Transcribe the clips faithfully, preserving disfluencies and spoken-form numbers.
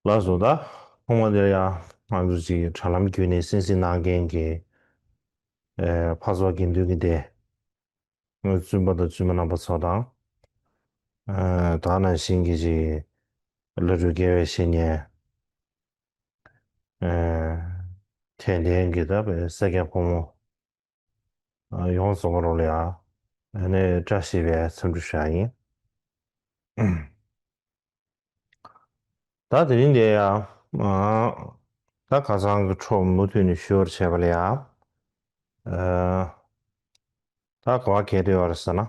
ལགས་སོ། ད་ཐོག་མ་དེར་ཡང་ང་ཚོ་ཅིག་དྲ་ལམ་བརྒྱུད་ནས་གསན་གཟིགས་གནང་མཁན་གྱི་ཨེ་འཕགས་ཚོགས་དགེ་འདུན་གྱི་སྡེ་བཙུན་པ་དང་བཙུན་མ་རྣམ་པ་ཚོ་དང་། ཨེ་ད་ག་ནང་བཞིན་གྱི་ཅིག་བླ་སྤྲུལ་དགེ་བའི་བཤེས་གཉེན། ཨེ་དད་ལྡན་གྱི་ད་བའི་སེར་སྐྱ་ཕོ་མོ། ཨ་ཡོངས་རྫོགས་པ་རོགས་ལ་ཡ། ཨ་ནི་བཀྲ་ཤིས་པའི་འཚམས་འདྲི་ཞུ་ཡ་ཡིན། ད་དེ་རིང་འདི་ཡ། ཨ་ད་ཁ་སང་གི་འཕྲོ་མུ་མཐུད་ནས་ཞུ་བར་བྱས་པ་ལ་ཡ། ཨ་ད་ག་བ་གལ་ཏེ་ཡོད་རེད་ཟེར་ན།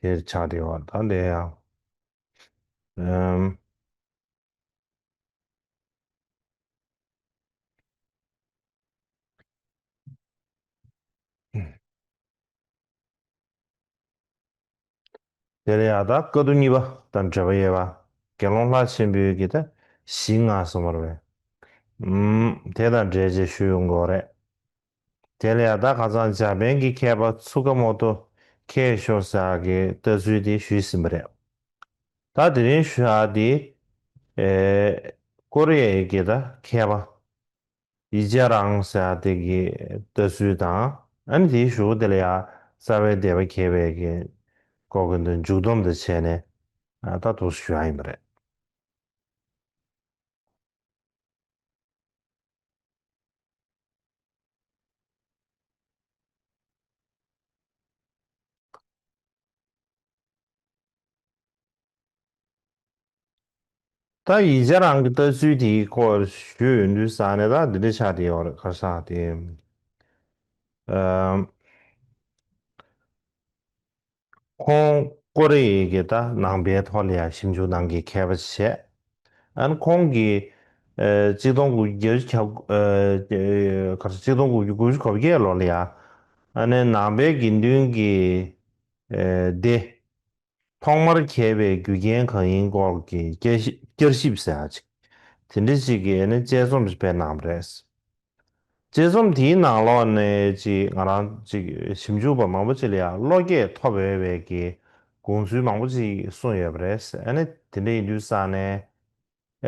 དེར་ཆགས་བསྡད་ཡོད་ད་འདི་ཡ། ཨམ། དེ་ལ་ཡང་ད་བཀའ་བསྡུ་གཉིས་པ་དང་འབྲེལ་བ་ཡོད་པ། དགེ་སློང་ལྷ་ཆེན་པོའི་གི་ད་གཞི་ལྔ་གསུངས་པ་རེད། ཨམ། དེ་དང་འབྲེལ་བྱས་ཞུ་ཡོང་གི་ཡོད་རེད། དེ་ལ་ཡང་ད་ཁ་སང་འཇར་པན་གྱི་མཁས་པ་ཚུ་ཀ་མོ་ཏོ་མཁས་ཤོས་ཟེར་གྱི་ལྟ་ཚུལ་དེ་ཞུས་ཟིན་པ་རེད། ད་དེ་རིང་ཞུ་ཡག་དེ། ཨེ་ཀོ་རི་ཡའི་གི་ད་མཁས་པ། ཡི་ཅཱ་རང་ཟེར་ཡག་དེ་གི་ལྟ་ཚུལ་དང་། ཨ་ནི་དེའི་གཞུག་དེ་ལ་ཡང་རྩ་བའི་སྡེ་པ་མཁས་པའི་གི་སྐོར་གྱི་འདི་མཇུག་སྡོམ་དུ་བྱས་ནས། ཨ་ད་དུ་ཞུ་ཡག་ཡིན་པ་རེད། ད་ཡི་ཅཱ་རང་གི་ལྟ་ཚུལ་དེའི་སྐོར་ཞུས་ཡོང་དུས་ཙང་ནས་ད་འདི་འདྲ་ཆགས་བསྡད་ཡོད་རེད། ག་རེ་ཟེར་དེ། ཨམ། ཁོང་ཀོ་རི་ཡའི་གི་ད་ནང་པའི་ཐོག་ལ་ཡང་ཞིབ་འཇུག་གནང་མཁན་མཁས་པ་ཞིག་བྱས། ཨ་ནི་ཁོང་གིས་ཨ་གཅིག་སྟོང་དགུ་བརྒྱ་བརྒྱད་ཅུ་གྱ་དགུ་ཨ་ག་རེ་གཅིག་སྟོང་དགུ་བརྒྱ་དགུ་བཅུ་གོ་བརྒྱད་ལོ་ལ་ཡང་། ཨ་ནི་ནང་པའི་དགེ་འདུན་གྱི་ཨ་སྡེ་ཐོག་མར་གྱེས་པའི་རྒྱུ་རྐྱེན་གང་ཡིན་སྐོར་གྱི་བསྐྱར་ཞིབ་བསྐྱར་ཞིབ་ཟེར་ཡག་ཅིག་དེ་འདྲ་ཞིག་གི་ཨ་ནི་དཔྱད་རྩོམ་ཞིག་སྤེལ་གནང་བ་རེད། དཔྱད་རྩོམ་དེའི་ནང་ལོགས་ནས་ཅིག་ང་རང་ཅིག་ཞིབ་འཇུག་པ་མང་པོ་ཅིག་ལ་ཡང་བློ་སྐྱེད་ཐོབ་འོས་པའི་གི་དགོངས་ཚུལ་མང་པོ་ཅིག་གསུངས་ཡོད་པ་རེད། ཨ་ནི་དེ་འདྲ་ཡིན་དུས་ཙང་ནས།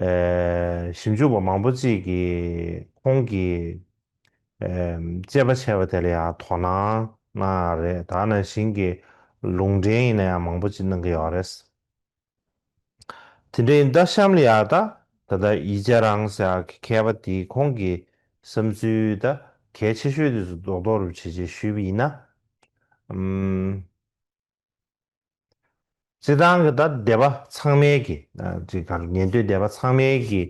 ཨེ་ཞིབ་འཇུག་པ་མང་པོ་ཅིག་གིས་ཁོང་གི་ཨེ་དཔྱད་པ་བྱས་པ་དེ་ལ་ཡང་དོ་སྣང་གནང་ཡག་རེད། ད་ག་ནང་བཞིན་གྱི་ལུང་འདྲེན་ཡིན་ན་ཡང་མང་པོ་ཅིག་གནང་གི་ཡོད་རེད། དེ་འདྲ་ཡིན་ད་གཤམ་ལ་ཡ་ད་ད་ལྟ་ཡི་ཅཱ་རང་ཟེར་ཡག་གི་མཁས་པ་དེས་ཁོང་གི་བསམ་ཚུལ་ད་གལ་ཆེ་ཤོས་དེ་ཚོ་རྡོག་རྡོག་རུ་བྱས་བྱས་ཞུས་པ་ཡིན་ན། ཨམ། སྤྱིར་བཏང་གི་ད་སྡེ་པ་ཚང་མའི་གི་ཅིག་ག་ཉན་ཐོས་སྡེ་པ་ཚང་མའི་གི་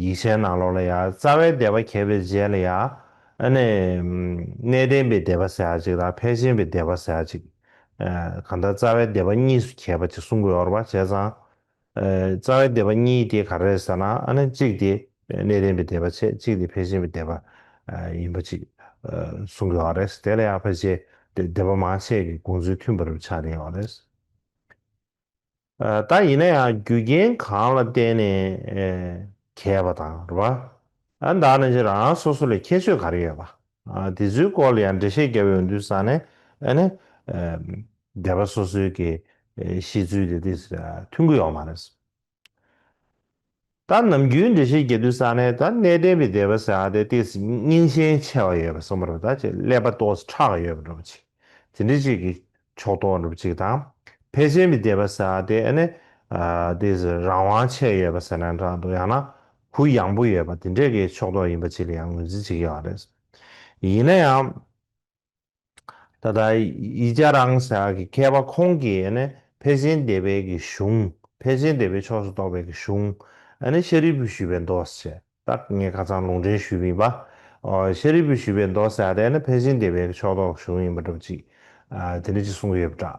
ཡིག་ཆའི་ནང་ལོགས་ལ་ཡ་རྩ་བའི་སྡེ་པ་གྱེས་པའི་རྗེས་ལ་ཡ། ཨ་ནི་གནས་བརྟན་པའི་སྡེ་པ་ཟེར་ཡག་ཅིག་དང་ཕལ་ཆེན་པའི་སྡེ་པ་ཟེར་ཡག་ཅིག་གང་ལྟར་རྩ་བའི་སྡེ་པ་གཉིས་སུ་གྱེས་པ་ཅིག་གསུང་གི་ཡོད་རེད་པ། བྱས་ཙང་། ཨ་རྩ་བའི་སྡེ་པ་གཉིས་དེ་ག་རེ་རེད་ཟེར་ན། ཨ་ནི་གཅིག་དེ་གནས་བརྟན་པའི་སྡེ་པ་བྱས། གཅིག་དེ་ཕལ་ཆེན་པའི་སྡེ་པ་ཡིན་པ་ཅིག་གསུང་གི་ཡོད་རེད། དེ་ལ་ཡང་ཕལ་ཆེར་སྡེ་པ་མང་ཆེ་གི་དགོངས་ཚུལ་མཐུན་པ་རུ་ཆགས་བསྡད་ཡོད་རེད། ཨ་ད་ཡིན་ན་ཡང་རྒྱུ་རྐྱེན་གང་ལ་བརྟེན་ནས་ཨེ་གྱེས་པ་དང་རེད་པ། ཨ་ད་ནང་བཞིན་རང་སོ་སོ་ལ་ཁྱད་ཆོས་ག་རེ་ཡོད་པ། ཨ་དེ་ཚོའི་སྐོར་ལ་ཡང་འགྲེལ་བཤད་བརྒྱབ་ཡོང་དུས་ཙང་ནས་ཨ་ནི་ཨེ་སྡེ་པ་སོ་སོའི་གི་ཨེ་གཤིས་ཚུལ་དེ་དེ་མཐུན་གྱི་ཡོད་མ་རེད། ད་ནམ་རྒྱུན་འགྲེལ་བཤད་རྒྱག་དུས་ཙང་ནས་ད་གནས་བརྟན་པའི་སྡེ་པ་ཟེར་ཡག་དེ་ཏོག་ཙམ་རྙིང་ཞེན་ཆེ་བ་ཡོད་པ་གསུངས་པ་རེད། ད་ཅིག་ཀླད་པ་ཏོག་ཙམ་ཁྲག་ཡོད་པ་འདྲ་པོ་ཅིག་དེ་འདྲ་ཅིག་གི་ཕྱོགས་གཏོགས་འདྲ་པོ་ཅིག་དང་། ཕལ་ཆེན་པའི་སྡེ་པ་ཟེར་ཡག་དེ་ཨ་ནི་ཨ་ཏོག་ཙམ་རང་དབང་ཆེ་ཡོད་པ་ཟེར་ན་འདྲ་འདུག་ཡང་ན་གུ་ཡངས་པོ་ཡོད་པ་དེ་འདྲས་ཀྱི་ཕྱོགས་གཏོགས་ཡིན་པ་ཅིག་ལ་ཡང་ངོས་འཛིན་བྱེད་ཀྱི་ཡོད་རེད། ཡིན་ན་ཡང་། ད་ལྟ་ཡི་ཅཱ་རང་ཟེར་ཡག་གི་མཁས་པ་ཁོང་གིས་ཨ་ནི་ཕལ་ཆེན་སྡེ་པའི་གི་གཞུང་། ཕལ་ཆེན་སྡེ་པའི་ཕྱོགས་སུ་གཏོགས་པའི་གི་གཞུང་། ཨ་ནི་ཤཱ་རིའི་བུས་ཞུས་པའི་མདོ་ཟེར། ད་ངས་ཁ་སང་ལུང་འདྲེན་ཞུས་པ་ཡིན་པ། ཨོ་ཤཱ་རིའི་བུས་ཞུས་པའི་མདོ་ཟེར་ཡག་དེ་ཨ་ནི་ཕལ་ཆེན་སྡེ་པའི་གི་ཕྱོགས་གཏོགས་གཞུང་ཡིན་པ་འདྲ་པོ་ཅིག་ཨ་དེ་འདྲ་ཅིག་གསུང་གི་ཡོད་པ་འདྲ།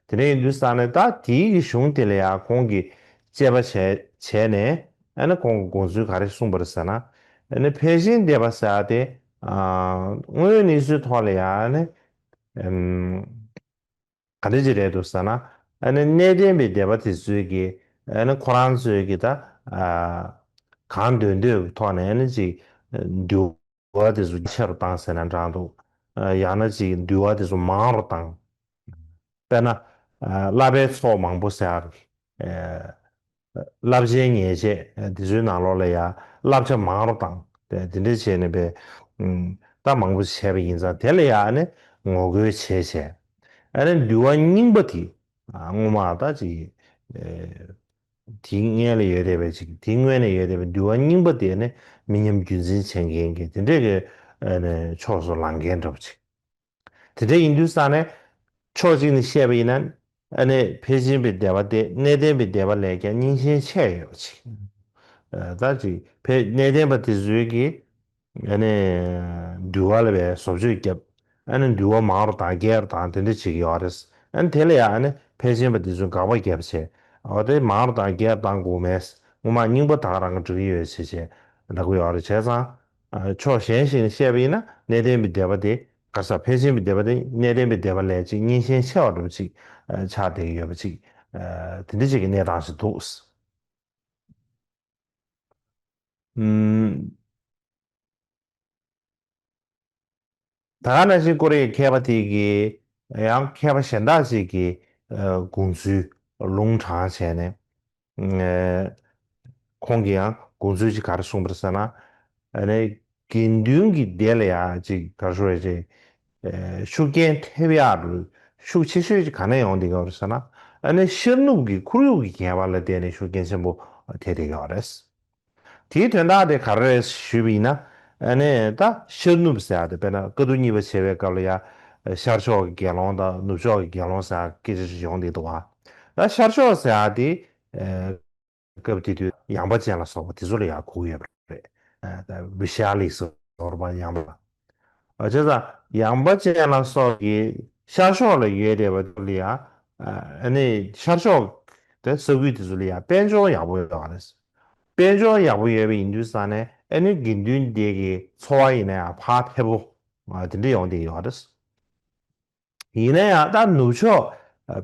དེ་འདྲ་ཡིན་དུས་ཙང་ནས་ད་དེའི་གི་གཞུང་དེ་ལ་ཡང་ཁོང་གིས་དཔྱད་པ་བྱས་བྱས་ནས་ཨ་ནི་ཁོང་གི་དགོངས་ཚུལ་ག་རེ་གསུངས་པ་རེད་ཟེར་ན། ཨ་ནི་ཕལ་ཆེན་སྡེ་པ་ཟེར་ཡག་དེ་ཨ་དངོས་ཡོད་གནས་ཚུལ་ཐོག་ལ་ཡང་ཨ་ནི་ཨམ་ག་འདྲ་ཅིག་རེད་འདུག་ཟེར་ན། ཨ་ནི་གནས་བརྟན་པའི་སྡེ་པ་དེ་ཚོས་ཀྱི་ཨ་ནི་ཁོ་རང་ཚོས་ཀྱི་ད་ཨ་གང་འདོད་འདོད་ཀྱི་ཐོག་ནས་ཨ་ནི་ཅིག་འདུལ་བ་དེ་ཚོ་ཆེ་རུ་བཏང་ཟེར་ན་འདྲ་འདུག་ཡང་ན་ཅིག་འདུལ་བ་དེ་ཚོ་མང་རུ་བཏང་། དཔེར་ན། ཨ་བསླབ་པའི་ཚོགས་མང་པོ་ཟེར་ཡག་གི། ཨ་ བསླབ་བྱའི་ཉེས་ཆད་དེ་ཚོའི་ནང་ལོགས་ལ་ཡ་བསླབ་བྱ་མང་རུ་བཏང་དེ་དེ་འདྲ་བྱས་ནས་པའི་ད་མང་པོ་བྱས་པ་ཡིན་ཙང་དེ་ལ་ཡ་ཨ་ནི་ངོ་རྒོལ་བྱས་བྱས་ཨ་ནི་འདུལ་བ་རྙིང་པ་དེ་སྔོན་མ་ད་ཅིག་དེའི་སྔོན་ལ་ཡོད་བསྡད་པའི་ཅིག་དེའི་སྔོན་ལ་ཡོད་བསྡད་པའི་འདུལ་བ་རྙིང་པ་དེ་ནི་མི་ཉམས་རྒྱུན་འཛིན་བྱེད་མཁན་གྱི་དེ་འདྲས་ཀྱི་ཕྱོགས་སུ་ལངས་མཁན་འདྲ་པོ་ཅིག་དེ་འདྲ་ཡིན་དུས་ཙང་ནས་ཕྱོགས་གཅིག་ནས་བཤད་པ་ཡིན་ན་ཨ་ནི་ཕལ་ཆེན་པའི་སྡེ་པ་སྟེ་གནས་བརྟན་པའི་སྡེ་པ་ལས་ཀྱང་རྙིང་ཞེན་ཆེ་ཡོད་པ་ཅིག་ད་ཅིག་ཕལ་གནས་བརྟན་པ་དེ་ཚོའི་གི་ཨ་ནི་འདུལ་བ་ལ་བའི་བཟོ་བཅོས་བརྒྱབ། ཨ་ནི་འདུལ་བ་མང་རུ་དང་རྒྱས་རུ་དང་དེ་འདྲ་བྱེད་ཀྱི་ཡོད་རེད། ཨ་ནི་དེ་ལ་ཡང་ཨ་ནི་ཕལ་ཆེན་པ་དེ་ཚོས་དགག་པ་བརྒྱབ་བྱས་འོ་དེ་མང་རུ་དང་རྒྱས་རུ་གཏང་དགོས་མེད། སྔོན་མ་རྙིང་པ་ད་ག་རང་གི་འགྲིག་གི་ཡོད་ཟེར་བྱས་ལབ་ཀྱི་ཡོད་རེད། བྱས་ཙང་ཕྱོགས་གཞན་ཞིག་ནས་བཤད་པ་ཡིན་ན་གནས་བརྟན་པའི་སྡེ་པ་དེ་ག་ས་ཕལ་ཆེན་པའི་སྡེ་པ་དེ་གནས་བརྟན་པའི་སྡེ་པ་ལས་ཅིག་རྙིང་ཞེན་ཆེ་བ་འདྲ་པོ་ཅིག་ཆགས་བསྡད་ཀྱི་ཡོད་པ་ཅིག་དེ་འདྲ་ཅིག་གི་གནས་སྟངས་ཤིག་འདུག་ད་ག་ནང་བཞིན་ཀོ་རི་ཡའི་མཁས་པ་དེ་གིས་ཡང་མཁས་པ་གཞན་དག་ཅིག་གི་དགོངས་ཚུལ་ལུང་དྲངས་བྱས་ནས་ཁོང་གིས་ཡང་དགོངས་ཚུལ་ཅིག་ག་རེ་གསུངས་པ་རེད་ཟེར་ན། ཨ་ནི་དགེ་འདུན་གྱི་སྡེ་ལ་ཡང་ཅིག་ག་རེ་ཞུ་དགོས་རེད་ཅེས། ཤུགས་རྐྱེན་ཐེབས་ཡག་རུ་ཤུགས་ཆེ་ཤོས་ཀྱི་ག་ནས་ཡོང་བསྡད་ཀྱི་ཡོད་རེད་ཟེར་ན། ཨ་ནི་ཤར་ནུབ་ཀྱི་ཁོར་ཡུག་གི་ཁྱད་པར་ལ་བརྟེན་ནས་ཤུགས་རྐྱེན་ཆེན་པོ་ཐེབས་བསྡད་ཀྱི་ཡོད་རེད། དེའི་དོན་དག་དེ་ག་རེ་རེད་ཞུས་པ་ཡིན་ན། ཨ་ནི་ད་ཤར་ནུབ་ཟེར་ཡག་དེ་དཔེར་ན་བཀའ་བསྡུ་གཉིས་པ་བྱེད་པའི་སྐབས་ལ་ཡ་ཤར་ཕྱོགས་ཀྱི་དགེ་སློང་དང་ནུབ་ཕྱོགས་ཀྱི་དགེ་སློང་ཟེར་ཡག་སྐད་ཆ་ཞིག་ཡོང་བསྡད་འདུག་བ། ད་ཤར་ཕྱོགས་ཟེར་ཡག་དེ། སྐབས་དེ་དུས་ཡངས་པ་ཅན་ལ་སོགས་པ་དེ་ཚོ་ལ་ཡང་གོ་གི་ཡོད་པ་རེད། ཨ་ད་བི་ཤ་ལི་ཟེར་བ་ཡངས་པ། ཨ་བྱས་ཙང་ཡངས་པ་ཅན་ལ་སོགས་ཀྱི་ཤར་ཕྱོགས་ལ་ཡོད་བསྡད་པ་དེ་ལ་ཡང་ཨ་ནི་ཤར་ཕྱོགས་དེ་ས་ཁུལ་དེ་ཚོ་ལ་ཡང་དཔལ་འབྱོར་ཡག་པོ་ཡོད་པ་རེད། དཔལ་འབྱོར་ཡག་པོ་ཡོད་པ་ཡིན་དུས་ཙང་ནས་ཨ་ནི་དགེ་འདུན་སྡེ་གི་འཚོ་བ་ཡིན་ན་ཡང་ཕར་འཕེལ་པོ་དེ་འདྲ་ཡོང་བསྡད་ཡོད་རེད། ཡིན་ན་ཡང་ད་ནུབ་ཕྱོགས་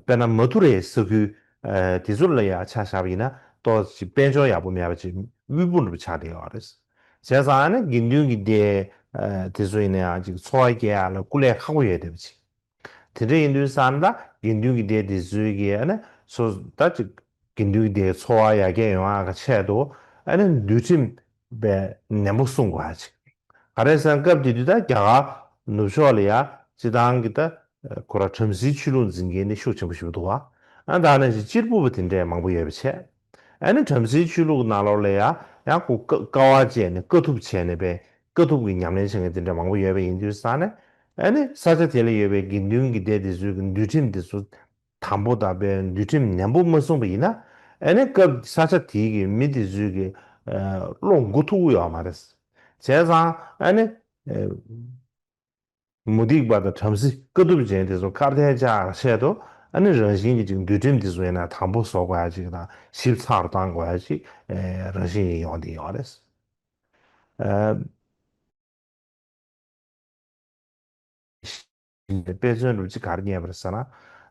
དཔེར་ན་མ་ཐུ་རའི་ས་ཁུལ་དེ་ཚོ་ལ་ཡང་ཆ་བཞག་པ་ཡིན་ན་ཏོག་ཙམ་དཔལ་འབྱོར་ཡག་པོ་མེད་པ་ཅིག་དབུལ་པོ་འདྲ་པོ་ཆགས་བསྡད་ཡོད་རེད། བྱས་ཙང་ཨ་ནི་དགེ་འདུན་གྱི་སྡེ་དེ་ཚོ་ཡིན་ན་ཡང་ཅིག་འཚོ་བ་སྐྱེལ་ཡག་ལ་སྐུ་ལས་ཁག་པོ་ཡོད་བསྡད་པ་ཅིག་དེ་འདྲ་ཡིན་དུས་ཙང་ད་དགེ་འདུན་གྱི་སྡེ་དེ་ཚོའི་གི་ཨ་ནི་སོ་ད་ཅིག་དགེ་འདུན་གྱི་སྡེའི་འཚོ་བ་ཡར་རྒྱས་ཡོང་ཡག་གི་ཆེད་དུ་ཨ་ནི་འདུལ་ཁྲིམས་དཔེ་ནན་པོ་སྲུང་དགོས་ཡག་ཅིག་ག་རེ་ཟེར་ན་སྐབས་དེ་དུས་ད་རྒྱ་གར་ནུབ་ཕྱོགས་ལ་ཡ་སྤྱི་བཏང་གི་ད་ཁོ་ར་བྲམ་ཟེའི་ཆོས་ལུགས་འཛིན་མཁན་ནི་ཤུགས་ཆེན་པོ་ཞིག་འདུག་བ། ཨ་ད་ནང་བཞིན་གཅེར་བུ་དེ་འདྲས་མང་པོ་ཡོད་པ་བྱས། ཨ་ནི་བྲམ་ཟེའི་ཆོས་ལུགས་ནང་ལོགས་ལ་ཡ་ཡང་ཁོ་དཀའ་དཀའ་བ་སྤྱད་ནས་དཀའ་ཐུབ་བྱས་ནས་པས་དཀའ་ཐུབ་ཀྱི་ཉམས་ལེན་བྱེད་མཁན་དེ་འདྲ་མང་པོ་ཡོད་པ་ཡིན་དུས་ཙང་ནས་ཨ་ནི་ས་ཆ་དེ་ལ་ཡོད་པའི་དགེ་འདུན་གྱི་སྡེ་དེ་ཚོའི་གི་འདུལ་ཁྲིམས་དེ་ཚོ་དམ་པོ་དང་པའི་འདུལ་ཁྲིམས་ནན་པོ་མ་སྲུང་པ་ཡིན་ན་ཨ་ནི་སྐབས་ས་ཆ་དེའི་གི་མི་དེ་ཚོའི་གི་བློ་མགོ་ཐུག་གི་ཡོད་མ་རེད། བྱས་ཙང་ཨ་ནི་མུ་སྟེགས་པ་དང་བྲམ་ཟེ་དཀའ་ཐུབ་ཅན་དེ་ཚོ་ཁ་གཏད་བཅག་ཆེད་དུ་ཨ་ནི་རང་བཞིན་གྱི་ཅིག་འདུལ་ཁྲིམས་དེ་ཚོ་ཡིན་ན་དམ་པོ་བཟོ་དགོས་ཡ་ཅིག་དང་ཞིབ་ཚགས་རུ་བཏང་དགོས་ཡ་ཅིག་རང་བཞིན་ཡོང་བསྡད་ཡོད་རེད། དཔེ་མཚོན་རུ་ཅིག་ག་རེ་རྙེད་པ་རེད་ཟེར་ན།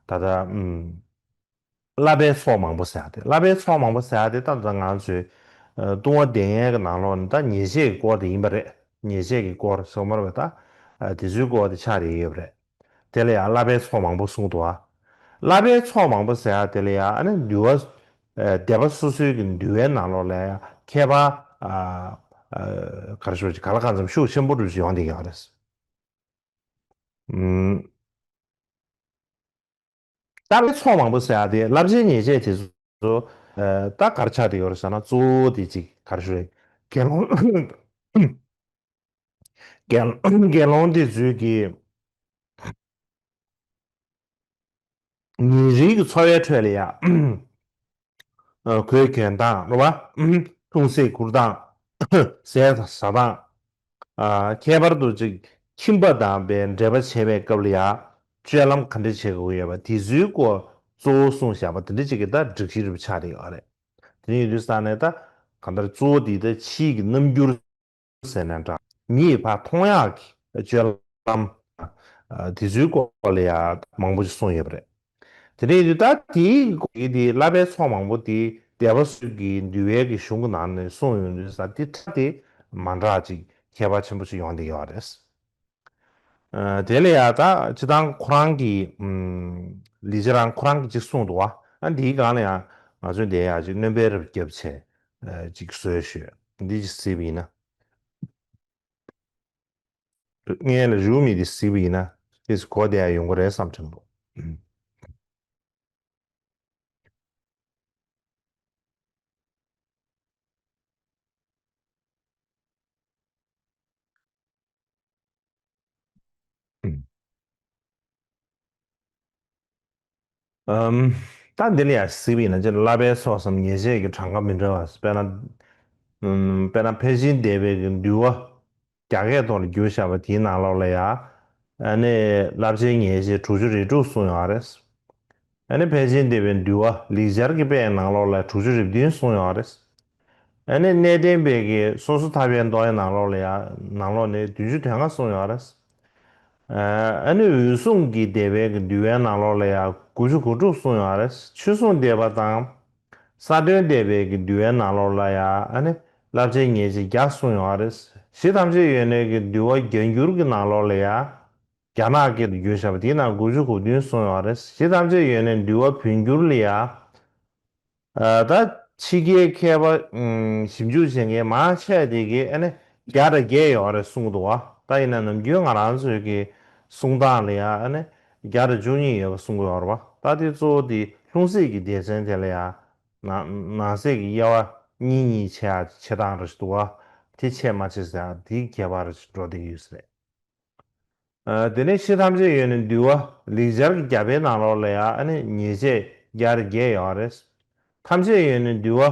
ད་ལྟ་ཨུམ། བསླབ་པའི་ཚོགས་མང་པོ་ཟེར་ཡ་དེ། བསླབ་པའི་ཚོགས་མང་པོ་ཟེར་ཡ་དེ་ད་ལྟ་ང་ཚོའི་ཨ་ལྟུང་བ་སྡེ་ལྔའི་གི་ནང་ལོགས་ནས་ད་ཉེས་བྱས་ཀྱི་སྐོར་དེ་ཡིན་པ་རེད། ཉེས་བྱས་ཀྱི་སྐོར་སོགས་མར་བ་ད་ཨ་དེ་ཚོའི་སྐོར་དེ་ཆགས་བསྡད་ཡོད་པ་རེད། དེ་ལ་ཡང་བསླབ་པའི་ཚོགས་མང་པོ་གསུངས་འདུག་བ། བསླབ་པའི་ཚོགས་མང་པོ་ཟེར་ཡ་དེ་ལ་ཡང་ཨ་ནི་འདུལ་བ་ཨ་སྡེ་པ་སོ་སོའི་གི་འདུལ་བའི་ནང་ལོགས་ལ་ཡང་ཁྱད་པར་ཨ་ཨ་ག་རེ་ཞུ་ཅིག་ག་ལ་གང་འཚམ་ཤུགས་ཆེན་པོ་འདྲ་ཞིག་ཡོང་བསྡད་ཡོད་རེད། ཨུམ། བསླབ་པའི་ཚོགས་མང་པོ་ཟེར་ཡ་དེ་བསླབ་བྱའི་ཉེས་བྱས་དེ་ཚོ་ཨ་ད་ག་རེ་ཆགས་བསྡད་ཡོད་རེད་ཟེར་ན་གཙོ་བོ་དེ་ཅིག་ག་རེ་ཞུ་རེད། དགེ་སློང་དགེ་དགེ་སློང་དེ་ཚོའི་གི་ཉིན་རེའི་གི་འཚོ་བའི་ཁྲོད་ལ་ཡ། ཨ་གོས་གྱོན་སྟངས་རེད་བ། ལྷུང་བཟེད་འཁུར་སྟངས། ཟས་ཟ་སྟངས། ཨ་ཁྱད་པར་དུ་ཅིག་ཁྱིམ་པ་དང་བའི་འབྲེལ་བ་བྱེད་པའི་སྐབས་ལ་ཡ། སྤྱོད་ལམ་ག་འདྲ་བྱེད་དགོས་ཡོད་པ་དེ་ཚོའི་སྐོར་གཙོ་བོ་གསུངས་བཞག་པ་དེ་འདྲ་ཅིག་གི་ད་སྒྲིག་གཞི་རུ་ཆགས་བསྡད་ཡོད་རེད། དེ་ཡིན་དུས་ས་ནས་ད་གང་ལྟར་གཙོ་བོ་དེ་ད་ཕྱིའི་གི་རྣམ་འགྱུར་ཟེར་ན་འདྲ། མི་ཡིས་ཕར་མཐོང་ཡག་གི་སྤྱོད་ལམ། ཨ་དེ་ཚོའི་སྐོར་ལ་ཡང་མང་པོ་ཞིག་གསུངས་ཡོད་པ་རེད། དེ་འདྲ་ཡིན་དུས་ད་དེའི་སྐོར་གྱི་དེ་བསླབ་པའི་ཚོགས་མང་པོ་དེ་སྡེ་པ་ཚོའི་གི་འདུལ་བའི་གི་གཞུང་གི་ནང་ནས་གསུངས་ཡོང་དུས་ས་དེ་ཁྲ་དེ་མ་འདྲ་ཅིག་ཁྱད་པར་ཆེན་པོ་ཞིག་ཡོང་བསྡད་ཡོད་རེད། ཨ་དེ་ལ་ཡང་ད་སྤྱི་བཏང་ཁོ་རང་གི་ཨམ་ལི་ཅི་རང་ཁོ་རང་གི་ཅིག་གསུངས་འདུག་བ། ཨ་འདིའི་སྒང་ལ་ཡང་ ང་ཚོས་དེ་ཡང་ཅིག་སྣོན་པའི་རབས་བརྒྱབ་བྱས་ཅིག་བཟོས་ཤོད། འདི་ཅིག་གཟིགས་པ་ཡིན་ན། སྔོན་ལ་རེའུ་མིག་འདི་གཟིགས་པ་ཡིན་ན། དེ་གོ་བདེ་ཡག་ཡོང་གི་རེད་བསམ་དྲན་འདུག་ཨམ། ད་འདི་ལ་ཡང་གཟིགས་པ་ཡིན་ན་ཅིག་བསླབ་པའི་ཚོགས་སམ་ཉེས་བྱས་ཀྱི་གྲངས་ཀ་མི་འདྲ་བ། དཔེར་ན། ཨམ། དཔེར་ན་ཕལ་ཆེར་འདས་པའི་གི་འདུལ་བ་རྒྱ་སྐད་ཐོག་ལ་བསྒྱུར་བཞག་པ་དེའི་ནང་ལོགས་ལ་ཡང་། ཨ་ནི་བསླབ་བྱའི་ཉེས་བྱས་དྲུག་ཅུ་རེ་དྲུག་གསུངས་ཡོད་རེད། ཨ་ནི་ཕལ་ཆེར་འདས་པའི་འདུལ་བ་ལེགས་སྦྱར་གྱི་དཔེའི་ནང་ལོགས་ལ་དྲུག་ཅུ་རེ་བདུན་གསུངས་ཡོད་རེད། ཨ་ནི་གནས་བརྟན་པའི་གི་སོ་སོ་ཐར་པའི་མདོའི་ནང་ལོགས་ལ་ཡང་ནང་ལོགས་ནས་བདུན་ཅུ་དོན་ལྔ་གསུངས་ཡོད་རེད། ཨ་ནི་འོད་སྲུང་གི་སྡེ་པའི་གི་འདུལ་བའི་ནང་ལོགས་ལ་ཡང་དགུ་བཅུ་གོ་དྲུག་གསུངས་ཡོད་རེད། ཆོས་སྲུང་སྡེ་པ་དང་། ས་སྟོན་སྡེ་པའི་གི་འདུལ་བའི་ནང་ལོགས་ལ་ཡང་ཨ་ནི་བསླབ་བྱའི་ཉེས་བྱས་བརྒྱ་གསུངས་ཡོད་རེད། གཞི་ཐམས་ཅད་ཡོན་གནས་ཀྱི་འདུལ་བ་བརྒྱ་འགྱུར་གྱི་ནང་ལོགས་ལ་ཡང་། རྒྱ་ནག་སྐད་དུ་བསྒྱུར་བཞག་པ་དེའི་ནང་དགུ་བཅུ་གོ་བདུན་གསུངས་ཡོད་རེད། གཞི་ཐམས་ཅད་ཡོན་གནས་འདུལ་བ་བོད་འགྱུར་ལ་ཡང་། ཨ། ད་ཕྱི་རྒྱལ་མཁས་པ་ཨམ་ཞིབ་འཇུག་བྱེད་མཁན་མང་ཆེ་དེ་གིས་ཨ་ནི་བརྒྱ་དང་བརྒྱད་ཡོད་རེད་གསུང་གི་འདུག་བ། ད་ཡིན་ན་ནམ་རྒྱུན་ང་རང་ཚོའི་གི་གསུང་སྟངས་ལ་ཡང་ཨ་ནི་བརྒྱ་དང་བཅུ་གཉིས་ཡོད་པ་གསུང་གི་ཡོད་རེད་བ། ད་དེ་གཙོ་བོ་དེ་ལྷུང་བཟེད་ཀྱི་སྡེ་ཚན་དེ་ལ་ཡང་ནང་ནང་གསེས་ཀྱི་དབྱེ་བ་གཉིས་གཉིས་ཕྱེ་ཡ་ཕྱེ་སྟངས་རེ་ཞིག་འདུག་བ། དེ་ཕྱེ་མ་ཕྱེ་ཟེར་ཡ་དེའི་ཁྱད་པར་རེ་ཞིག་འགྲོ་བསྡད་ཀྱི་ཡོད་ས་རེད། ཨ། དེ་ནས་གཞི་ཐམས་ཅད་ཡོན་གནས་འདུལ་བ་ལེགས་སྦྱར་གྱི་རྒྱ་དཔེའི་ནང་ལོགས་ལ་ཡང་ཨ་ནི་ཉེས་བྱས་བརྒྱ་དང་བརྒྱད་ཡོད་རེད། ཐམས་ཅད་ཡོན་གནས་འདུལ་བ་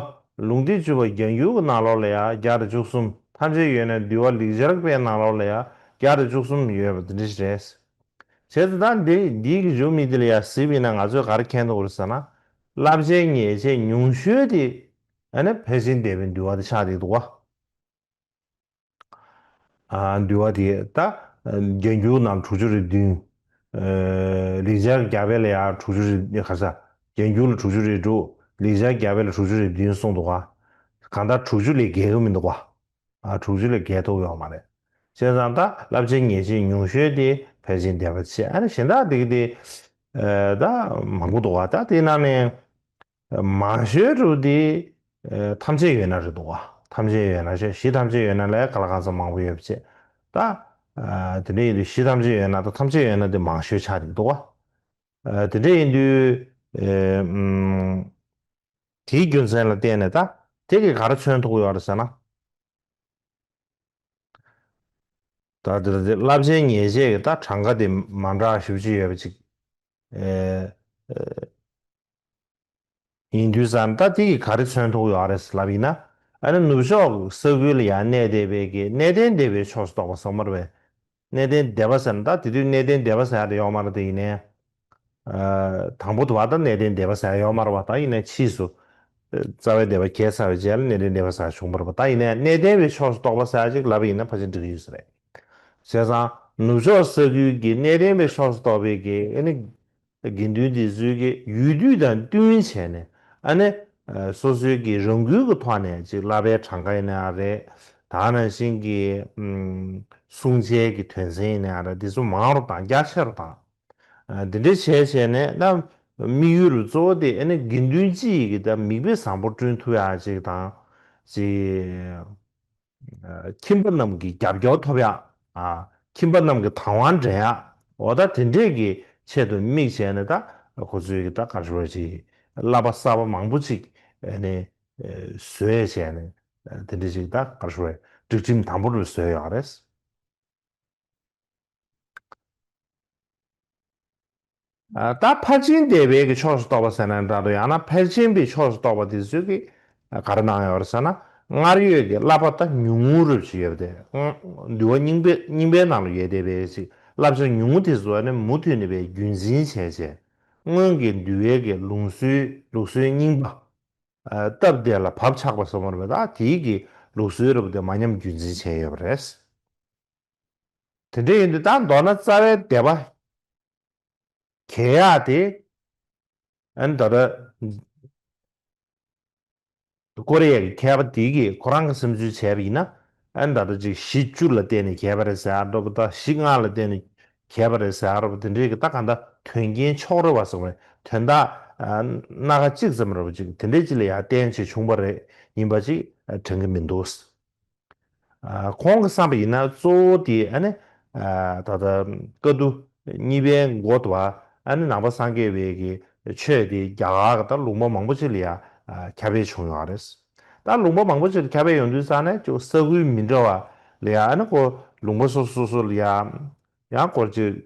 ལུང་སྡེ་བཅུ་པ་བརྒྱ་འགྱུར་གྱི་ནང་ལོགས་ལ་ཡང་བརྒྱ་དང་བཅུ་གསུམ། ཐམས་ཅད་ཡོན་གནས་འདུལ་བ་ལེགས་སྦྱར་གྱི་དཔེའི་ནང་ལོགས་ལ་ཡང་བརྒྱ་དང་བཅུ་གསུམ་ཡོད་པ་དེ་འདྲ་ཞིག་རེད། བྱས་ཙང་ད་འདི་འདིའི་གི་རེའུ་མིག་འདི་ལ་ཡང་གཟིགས་པ་ཡིན་ན་ང་ཚོས་ག་རེ་མཁྱེན་ཐུབ་ཀྱི་རེད་ཟེར་ན། བསླབ་བྱའི་ཉེས་བྱས་ཉུང་ཤོས་དེ་ཨ་ནི་ཕལ་ཆེར་འདས་པའི་འདུལ་བ་དེ་ཆགས་བསྡད་འདུག་བ། ཨ། འདུལ་བ་དེ་ད་བརྒྱ་འགྱུར་ནང་དྲུག་ཅུ་རེ་བདུན། ཨ། ལེགས་སྦྱར་རྒྱ་དཔེ་ལ་ཡང་དྲུག་ཅུ་རེ་ག་ས། བརྒྱ་འགྱུར་ལ་དྲུག་ཅུ་རེ་དྲུག། ལེགས་སྦྱར་རྒྱ་དཔེ་ལ་དྲུག་ཅུ་རེ་བདུན་གསུངས་འདུག་ག་གང་ལྟར་དྲུག་ཅུ་ལས་བརྒལ་གི་མི་འདུག་ག་ཨ། དྲུག་ཅུ་ལས་བརྒལ་ཐུབ་ཡོད་མ་རེད། བྱས་ཙང་ད་བསླབ་བྱའི་ཉེས་བྱས་ཉུང་ཤོས་དེ་ཕལ་ཆེར་འདས་པ་བྱས། ཨ་ནི་གཞན་དག་དེ་གི་དེ་ཨ། ད་མང་པོ་འདུག་ག་ད་དེ་ནང་ནས། མང་ཤོས་རུ་དེ་ཐམས་ཅད་ཡོད་ན་རེད་འདུག་བ། ཐམས་ཅད་ཡོད་ན་ཞེས། གཞི་ཐམས་ཅད་ཡོད་ན་ལས་ག་ལ་གང་འཚམ་མང་པོ་ཡོད་པ་བྱས། ད་དེ་འདྲ་ཡིན་དུས་གཞི་ཐམས་ཅད་ཡོད་ན་དང་ཐམས་ཅད་ཡོད་ན་དེ་མང་ཤོས་ཆགས་ཀྱི་འདུག་བ། དེ་འདྲ་ཡིན་དུས་དེའི་རྒྱུ་མཚན་ལ་བརྟེན་ནས་ད་དེ་གིས་ག་རེ་མཚོན་ཐུབ་ཀྱི་ཡོད་རེད་ཟེར་ན། ད་དེ་ལ་དེ་བསླབ་བྱའི་ཉེས་བྱས་ཀྱི་ད་གྲངས་ཀ་དེ་མ་འདྲ་ཞེ་པོ་ཅིག་ཡོད་པ་ཅིག་ཨེ། ཨེ། ཡིན་དུས་ཙང་ད་དེ་གིས་ག་རེ་མཚོན་ཐུབ་ཡོད་རེད་ལབ་ཡིན་ན། ཨ་ནི་ནུབ་ཕྱོགས་ས་ཁུལ་ལ་ཡང་གནས་བསྡད་པའི་གི་གནས་བརྟན་སྡེ་པའི་ཕྱོགས་སུ་གཏོགས་པ་ཟེར་མ་རེད་པས། གནས་བརྟན་སྡེ་པ་ཟེར་ན་ད་དེ་དུས་གནས་བརྟན་སྡེ་པ་ཟེར་ཡ་དེ་ཡོད་མ་རེད། དེ་ཡིན་ནའི། ཨ། དང་པོ་དུ་བ་ད་གནས་བརྟན་སྡེ་པ་ཟེར་ཡ་ཡོད་མ་རེད་པ། ད་ཡིན་ནའི་ཕྱིས་སུ། རྩ་བའི་སྡེ་པ་གྱེས་ཚར་བའི་རྗེས་ལ་གནས་བརྟན་སྡེ་པ་ཟེར་ཡ་བྱུང་བ་རེད་པ། ད་ཡིན་ནའི་གནས་བརྟན་པའི་ཕྱོགས་སུ་གཏོགས་པ་ཟེར་ཡ་ཅིག་ལབ་པ་ཡིན་ན་ཕལ་ཆེར་འགྲིག་གི་ཡོད་ས་རེད། བྱས་ཙང་ནུབ་ཕྱོགས་ས་ཁུལ་གྱི་གནས་བརྟན་པའི་ཕྱོགས་སུ་གཏོགས་པའི་གི་ཨ་ནི། དགེ་འདུན་འདི་ཚོའི་གི་ཡུལ་དུས་དང་བསྟུན་བྱས་ནས་ཨ་ནི། སོ་སོའི་གི་རང་འགུལ་གྱི་ཐོག་ནས་ཅིག་བསླབ་པའི་གྲངས་ཀ་ཡིན་ན་ཡང་རེད། ད་ནང་བཞིན་གྱི་ཨམ། བསྲུང་བྱའི་གི་དོན་ཚན་ཡིན་ན་ཡང་རེད། འདི་ཚོ་མང་རུ་དང་རྒྱ་ཆེ་རུ་དང་། ཨ། འདི་འདྲ་བྱས་བྱས་ནས་ད་དམིགས་ཡུལ་གཙོ་བོ་དེ་ཨ་ནི་དགེ་འདུན་སྤྱི་ཡི་གི་ད་མིག་དཔེ་བཟང་པོ་བསྐྲུན་ཐུབ་ཡག་ཅིག་དང་། ཅིག་ཁྱིམ་པ་རྣམས་ཀྱི་རྒྱབ་སྐྱོར་ཐོབ་ཡག་ཨ། ཁྱིམ་པ་རྣམས་ཀྱི་དང་བ་འདྲེན་ཡག་འོ་ད་དེ་འདྲས་ཀྱི་ཆེད་དུ་དམིགས་བྱས་ནས་ད་ཁོ་ཚོས་ཀྱི་ད་ག་རེ་ཞུ་དགོས་རེད། ཅིག་བསླབ་པ་གསར་པ་མང་པོ་ཅིག་ཨ་ནི་བཟོས་བྱས་ནས་དེ་འདྲས་ཅིག་ད་ག་རེ་ཞུ་དགོས་རེད། སྒྲིག་ཁྲིམས་དམ་པོ་རུ་བཟོས་ཡོད་རེད། ཨ། ད་ཕར་ཕྱིན་སྡེ་པའི་གི་ཕྱོགས་སུ་གཏོགས་པ་ཟེར་ན་འདྲ་འདུག་ཡང་ན་ཕར་ཕྱིན་པའི་ཕྱོགས་སུ་གཏོགས་པ་དེ་ཚོས་ཀྱི་ག་རེ་གནང་ཡོད་རེད་ཟེར་ན། སྔར་ཡོད་ཀྱི་བསླབ་པ་ད་ཉུང་ངུ་རབ་ཅིག་ཡོད་པ་དེ། འདུལ་བ་རྙིང་པའི་རྙིང་པའི་ནང་ལ་ཡོད་བསྡད་པའི་ཅིག་བསླབ་བྱ་ཉུང་ངུ་དེ་ཚོ་ནི་མུ་མཐུད་ནས་པའི་རྒྱུན་འཛིན་བྱས་བྱས། སྔོན་གྱི་འདུལ་བའི་གི་ལུགས་སྲོལ་ལུགས་སྲོལ་རྙིང་པ། ཨ། སྟབས་བདེ་ལ་བབ་ཆགས་པ་ཟེར་མ་རེད་པས། ད་དེའི་གི་ལུགས་སྲོལ་རབ་དེ་མ་ཉམས་རྒྱུན་འཛིན་བྱས་ཡོད་པ་རེད། དེ་འདྲ་ཡིན་དུས་ད་མདོར་ན་རྩ་བའི་སྡེ་པ་གྱེས་ཡག་དེ། ཨ་ནི་ད་ལྟ་ཀོ་རི་ཡའི་མཁས་པ་དེ་གིས་ཁོ་རང་གི་བསམ་ཚུལ་བྱས་པ་ཡིན་ན། ཨ་ནི་ད་ལྟ་ཅིག་གཞི་བཅུ་ལ་བརྟེན་ནས་གྱེས་པ་རེད་ཟེར་ཡག་འདྲ་པོ་དང་། གཞི་ལྔ་ལ་བརྟེན་ནས་གྱེས་པ་རེད་ཟེར་ཡག་འདྲ་པོ་དེ་འདྲའི་གི་ད་གང་ལྟར་ དོན་རྐྱེན་ཕྱོགས་རིས་པ་ཟེར་བ་དོན་དག་སྣ་ཁ་གཅིག་ཙམ་རེད་པ་ཅིག་དེ་འདྲའི་ཅིག་ལ་ཡང་བརྟེན་བྱས་བྱུང་བ་རེད་ཡིན་པ་ཅིག་དྲན་གྱི་མི་འདུག་ཁོང་གི་བསམ་པ་ཡིན་ན་གཙོ་བོ་དེ་ཨ་ནི་ད་ལྟ་བཀའ་བསྡུ་གཉིས་པའི་འགོ་དུ་བ་ཨ་ནི་ནང་པ་སངས་རྒྱས་པའི་གི་ཆོས་དེ་རྒྱ་གར་གི་ད་ལུང་པ་མང་པོ་ཅིག་ལ་ཡང་ཁྱབ་སྤེལ་བྱུང་ཡོད་རེད། ད་ལུང་པ་མང་པོ་ཅིག་ལ་ཁྱབ་སྤེལ་ཡོང་དུས་ཙང་ནས་ཅིག་ས་ཁུལ་མི་འདྲ་བ་ལ་ཡང་ཨ་ནི་ཁོ་ལུང་པ་སོ་སོ་སོ་སོ་ལ་ཡང་ཡང་སྐོར་ཅིག་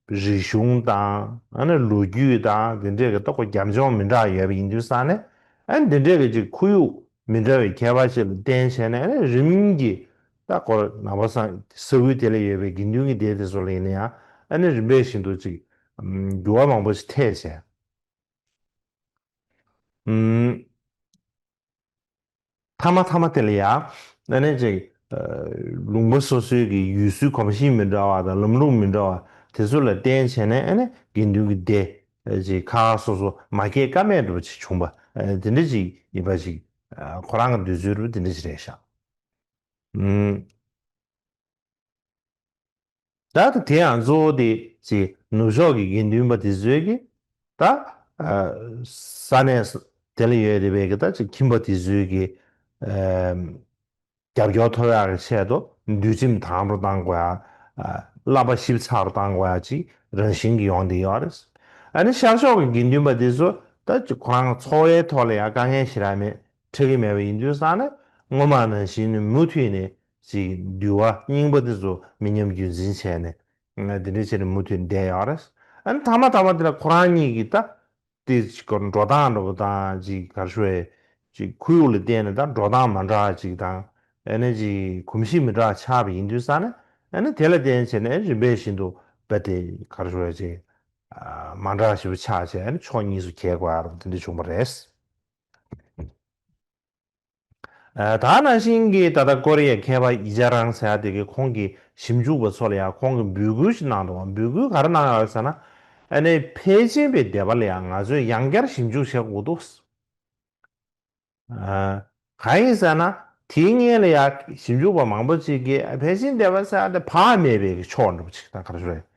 རིག་གཞུང་དང་ཨ་ནི་ལོ་རྒྱུས་དང་དེ་འདྲས་ཀྱི་ཏོག་ཙམ་རྒྱབ་ལྗོངས་མི་འདྲ་ཡོད་པ་ཡིན་དུས་ཙང་ནས་ཨ་ནི་དེ་འདྲས་ཀྱི་ཅིག་ཁོར་ཡུག་མི་འདྲ་བའི་ཁྱད་པར་ཅིག་ལ་བརྟེན་བྱས་ནས་ཨ་ནི་རིམ་གྱིས་ད་ཁོ་ནང་པ་སངས་ས་ཁུལ་དེ་ལ་ཡོད་པའི་དགེ་འདུན་གྱི་སྡེ་དེ་ཚོ་ལ་ཡིན་ན་ཡང་ཨ་ནི་རིམ་པས་བཞིན་དུ་ཅིག་འགྱུར་བ་མང་པོ་ཞིག་ཐེབས་བྱས། ཨུམ། མཐའ་མ་མཐའ་མ་དེ་ལ་ཡང་ཨ་ནི་ཅིག་ལུང་པ་སོ་སོའི་གི་ཡུལ་སྲོལ་གོམས་གཤིས་མི་འདྲ་བ་དང་ལམ་ལུགས་མི་འདྲ་བ་དེ་ཚོ་ལ་བརྟེན་བྱས་ནས་ཨ་ནི་དགེ་འདུན་གྱི་སྡེ་ཅིག་ཁག་ཁག་སོ་སོ་མ་སྐྱེས་ཀ་མེད་འདྲ་བོ་ཅིག་བྱུང་བ་དེ་འདྲ་ཅིག་ཡིན་པ་ཅིག་ཁོ་རང་གི་འདོད་ཚུལ་རུ་དེ་འདྲ་ཅིག་རེད་ཤག་ད་དེ་ཡང་གཙོ་བོ་དེ་ཅིག་ནུབ་ཕྱོགས་ཀྱི་དགེ་འདུན་པ་དེ་ཚོས་ཀྱི་ད་ས་གནས་དེ་ལ་ཡོད་བསྡད་པའི་གི་ད་ཅིག་ཁྱིམ་པ་དེ་ཚོའི་གི་རྒྱབ་སྐྱོར་ཐོབ་ཡག་གི་ཆེད་དུ་འདུལ་ཁྲིམས་དམ་དུ་བཏང་དགོས་ཡ། བསླབ་པ་ཞིབ་ཚགས་སུ་བཏང་དགོས་ཡ་ཅིག་རང་བཞིན་གྱི་ཡོང་བསྡད་ཡོད་རེད། ཨ་ནི་ཤར་ཕྱོགས་ཀྱི་དགེ་འདུན་པ་དེ་ཚོ་ད་ཅིག་ཁོ་རང་འཚོ་བའི་ཐོག་ལ་ཡང་དཀའ་ངལ་ཞེ་དྲག་མེད་འཕྲད་ཀྱི་མེད་པ་ཡིན་དུས་ཙང་ནས་སྔོན་མ་ནང་བཞིན་མུ་མཐུད་ནས་ཅིག་འདུལ་བ་རྙིང་པ་དེ་ཚོ་མི་ཉམས་རྒྱུན་འཛིན་བྱས་ནས་དེ་འདྲའི་ཆེད་དུ་མུ་མཐུད་བསྡད་ཡོད་རེད། ཨ་ནི་མཐའ་མ་མཐའ་མ་དེ་ལ་ཁོ་རང་གཉིས་ཀྱིས་ད། དེ་ཅིག་གི་འགྲོ་སྟངས་འདྲ་པོ་དང་ཅིག་ག་རེ་ཞུ་བའི་ཅིག་ཁོར་ཡུག་ལ་བརྟེན་ནས་ད་འགྲོ་སྟངས་མ་འདྲ་ཅིག་དང་ཨ་ནི་ཅིག་གོམས་གཤིས་མི་འདྲ་ཆགས་པ་ཡིན་དུས་ཙང་ནས་ཨ་ནི་དེ་ལ་བརྟེན་བྱས་ནས་རིམ་པས་བཞིན་དུ་རྦད་དེ་ག་རེ་ཞུ་བའི་ཅིག་མ་འདྲ་ཞིག་ཆགས་བྱས་ཨ་ནི་ཕྱོགས་གཉིས་སུ་གྱེས་དགོས་ཡ་རུ་དེ་འདྲ་བྱུང་བ་རེད། ད་ནང་བཞིན་གྱི་ད་ལྟ་ཀོ་རི་ཡའི་མཁས་པ་ཡི་ཅཱ་རང་ཟེར་ཡ་དེ་གིས་ཁོང་གི་ཞིབ་འཇུག་པ་ཚོ་ལ་ཡང་ཁོང་གིས་འབོད་སྐུལ་ཞིག་གནང་འདུག་འབོད་སྐུལ་ག་རེ་གནང་ཡོད་ཟེར་ན། ཨ་ནི་ཕལ་ཆེན་པའི་སྡེ་པ་ལ་ཡང་ང་ཚོས་ཡང་བསྐྱར་ཞིབ་འཇུག་བྱེད་དགོས་འདུག་གང་ཡིན་ཟེར་ན་དེའི་སྔོན་ལ་ཡང་ཞིབ་འཇུག་པ་མང་པོ་ཅིག་གིས་ཕལ་ཆེན་སྡེ་པ་ཟེར་ཡ་དེ་བག་མེད་པའི་ཕྱོགས་འདྲ་པོ་ཅིག་དང་ག་རེ་ཞུ་རེད།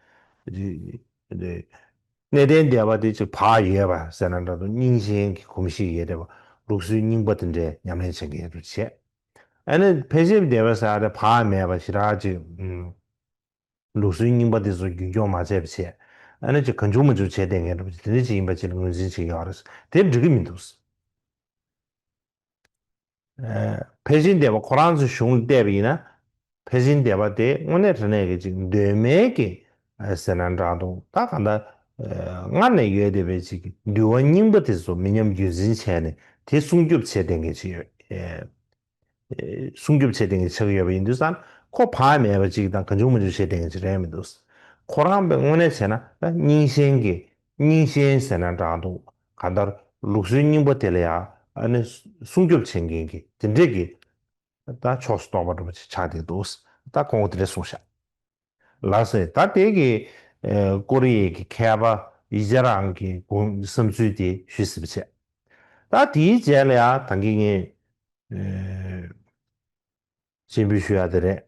གནས་བརྟན་སྡེ་པ་དེ་ཅིག་བག་ཡོད་པ་ཟེར་ན་འདྲ་འདུག་རྙིང་ཞེན་གྱི་གོམས་གཤིས་ཡོད་བསྡད་པ། ལུགས་སྲོལ་རྙིང་པ་དེ་འདྲའི་ཉམས་ལེན་བྱེད་མཁན་རུ་བྱས། ཨ་ནི་ཕལ་ཆེར་སྡེ་པ་ཟེར་ཡ་དེ་བག་མེད་པ་ཞེ་དྲག་ཅིག་ལུགས་སྲོལ་རྙིང་པ་དེ་ཚོ་རྒྱུན་འཁྱོངས་མ་བྱས་པ་བྱས། ཨ་ནི་ཅིག་གང་བྱུང་མང་བྱུང་བྱས་བསྡད་མཁན་འདྲ་པོ་ཅིག་དེ་འདྲ་ཅིག་ཡིན་པ་ཅིག་ལ་ངོས་འཛིན་བྱེད་ཀྱི་ཡོད་རེད། དེ་འགྲིག་གི་མི་འདུག་ཨ། ཕལ་ཆེར་སྡེ་པ་ཁོ་རང་ཚོའི་གཞུང་ལ་བལྟས་པ་ཡིན་ན། ཕལ་ཆེར་སྡེ་པ་དེ་དངོས་གནས་དྲང་གནས་ཀྱི་ཅིག་གདོད་མའི་གི་ཟེར་ན་འདྲ་འདུག་ད་གང་ལྟར་སྔར་ནས་ཡོད་བསྡད་པའི་ཅིག་འདུལ་བ་རྙིང་པ་དེ་ཚོ་མི་ཉམས་རྒྱུན་འཛིན་བྱས་ནས་དེ་སྲུང་སྐྱོབ་བྱས་བསྡད་མཁན་ཅིག་ཡོད། སྲུང་སྐྱོབ་བྱས་བསྡད་མཁན་ཆགས་ཀྱི་ཡོད་པ་ཡིན་དུས་ཙང་ཁོ་བག་མེད་པ་ཅིག་དང་གང་བྱུང་མང་བྱུང་བྱས་བསྡད་མཁན་ཅིག་རེད་མི་འདུག་ཁོ་རང་པའི་དངོས་གནས་བྱས་ན་རྙིང་ཞེན་གྱི་རྙིང་ཞེན་ཟེར་ན་འདྲ་འདུག་གང་ལྟར་ལུགས་སྲོལ་རྙིང་པ་དེ་ལ་ཡང་ཨ་ནི་སྲུང་སྐྱོབ་བྱེད་མཁན་གྱི་དེ་འདྲས་ཀྱི་ད་ཕྱོགས་སུ་གཏོགས་པ་འདྲ་པོ་ཅིག་ཆགས་བསྡད་འདུག་ད་ཁོང་གིས་དེ་འདྲས་གསུངས་ཤག་ལགས་སེ། ད་དེ་གི་ཀོ་རི་ཡའི་གི་མཁས་པ་ཡི་ཅཱ་རང་གི་དགོངས་བསམ་ཚུལ་དེ་ཞུས་ཟིན་པ་བྱས། ད་དེའི་རྗེས་ལ་ཡང་ད་གིན་ངས་སྤྱན་འབུལ་ཞུ་ཡ་དེ་རེད།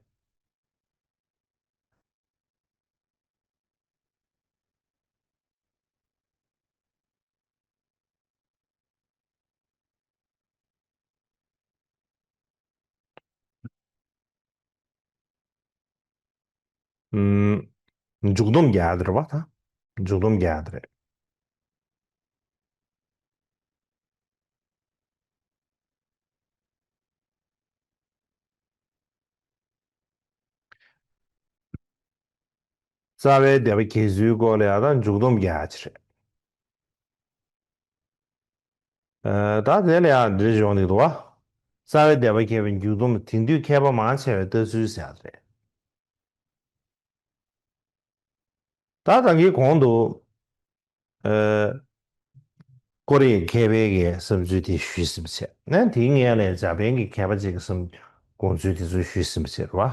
ཨུམ། མཇུག་སྡོམ་རྒྱག་ཡ་དེ་རེད་པ་ད། མཇུག་སྡོམ་རྒྱག་ཡ་དེ་རེད། རྩ་བའི་སྡེ་པ་གྱེས་ཚུལ་སྐོར་ལ་ཡང་ད་མཇུག་སྡོམ་རྒྱག་ཡ་ཅིག་རེད། ཨ། ད་དེ་ལ་ཡང་འགྲེལ་བརྗོད་འདི་འདུག་བ། རྩ་བའི་སྡེ་པ་གྱེས་པའི་མཇུག་སྡོམ་དེང་དུས་མཁས་པ་མང་ཆེ་བས་ལྟ་ཚུལ་ཟེར་ཡ་རེད། ད་ད་གིན་གོང་དུ། ཨ། ཀོ་རི་ཡའི་མཁས་པའི་གི་བསམ་ཚུལ་དེ་ཞུས་ཟིན་པ་བྱས། ན་དེའི་སྔོན་ལ་འཇར་པན་གྱི་མཁས་པ་ཅིག་གི་བསམ་དགོངས་ཚུལ་དེ་ཚོ་ཞུས་ཟིན་པ་བྱས་རེད་བ།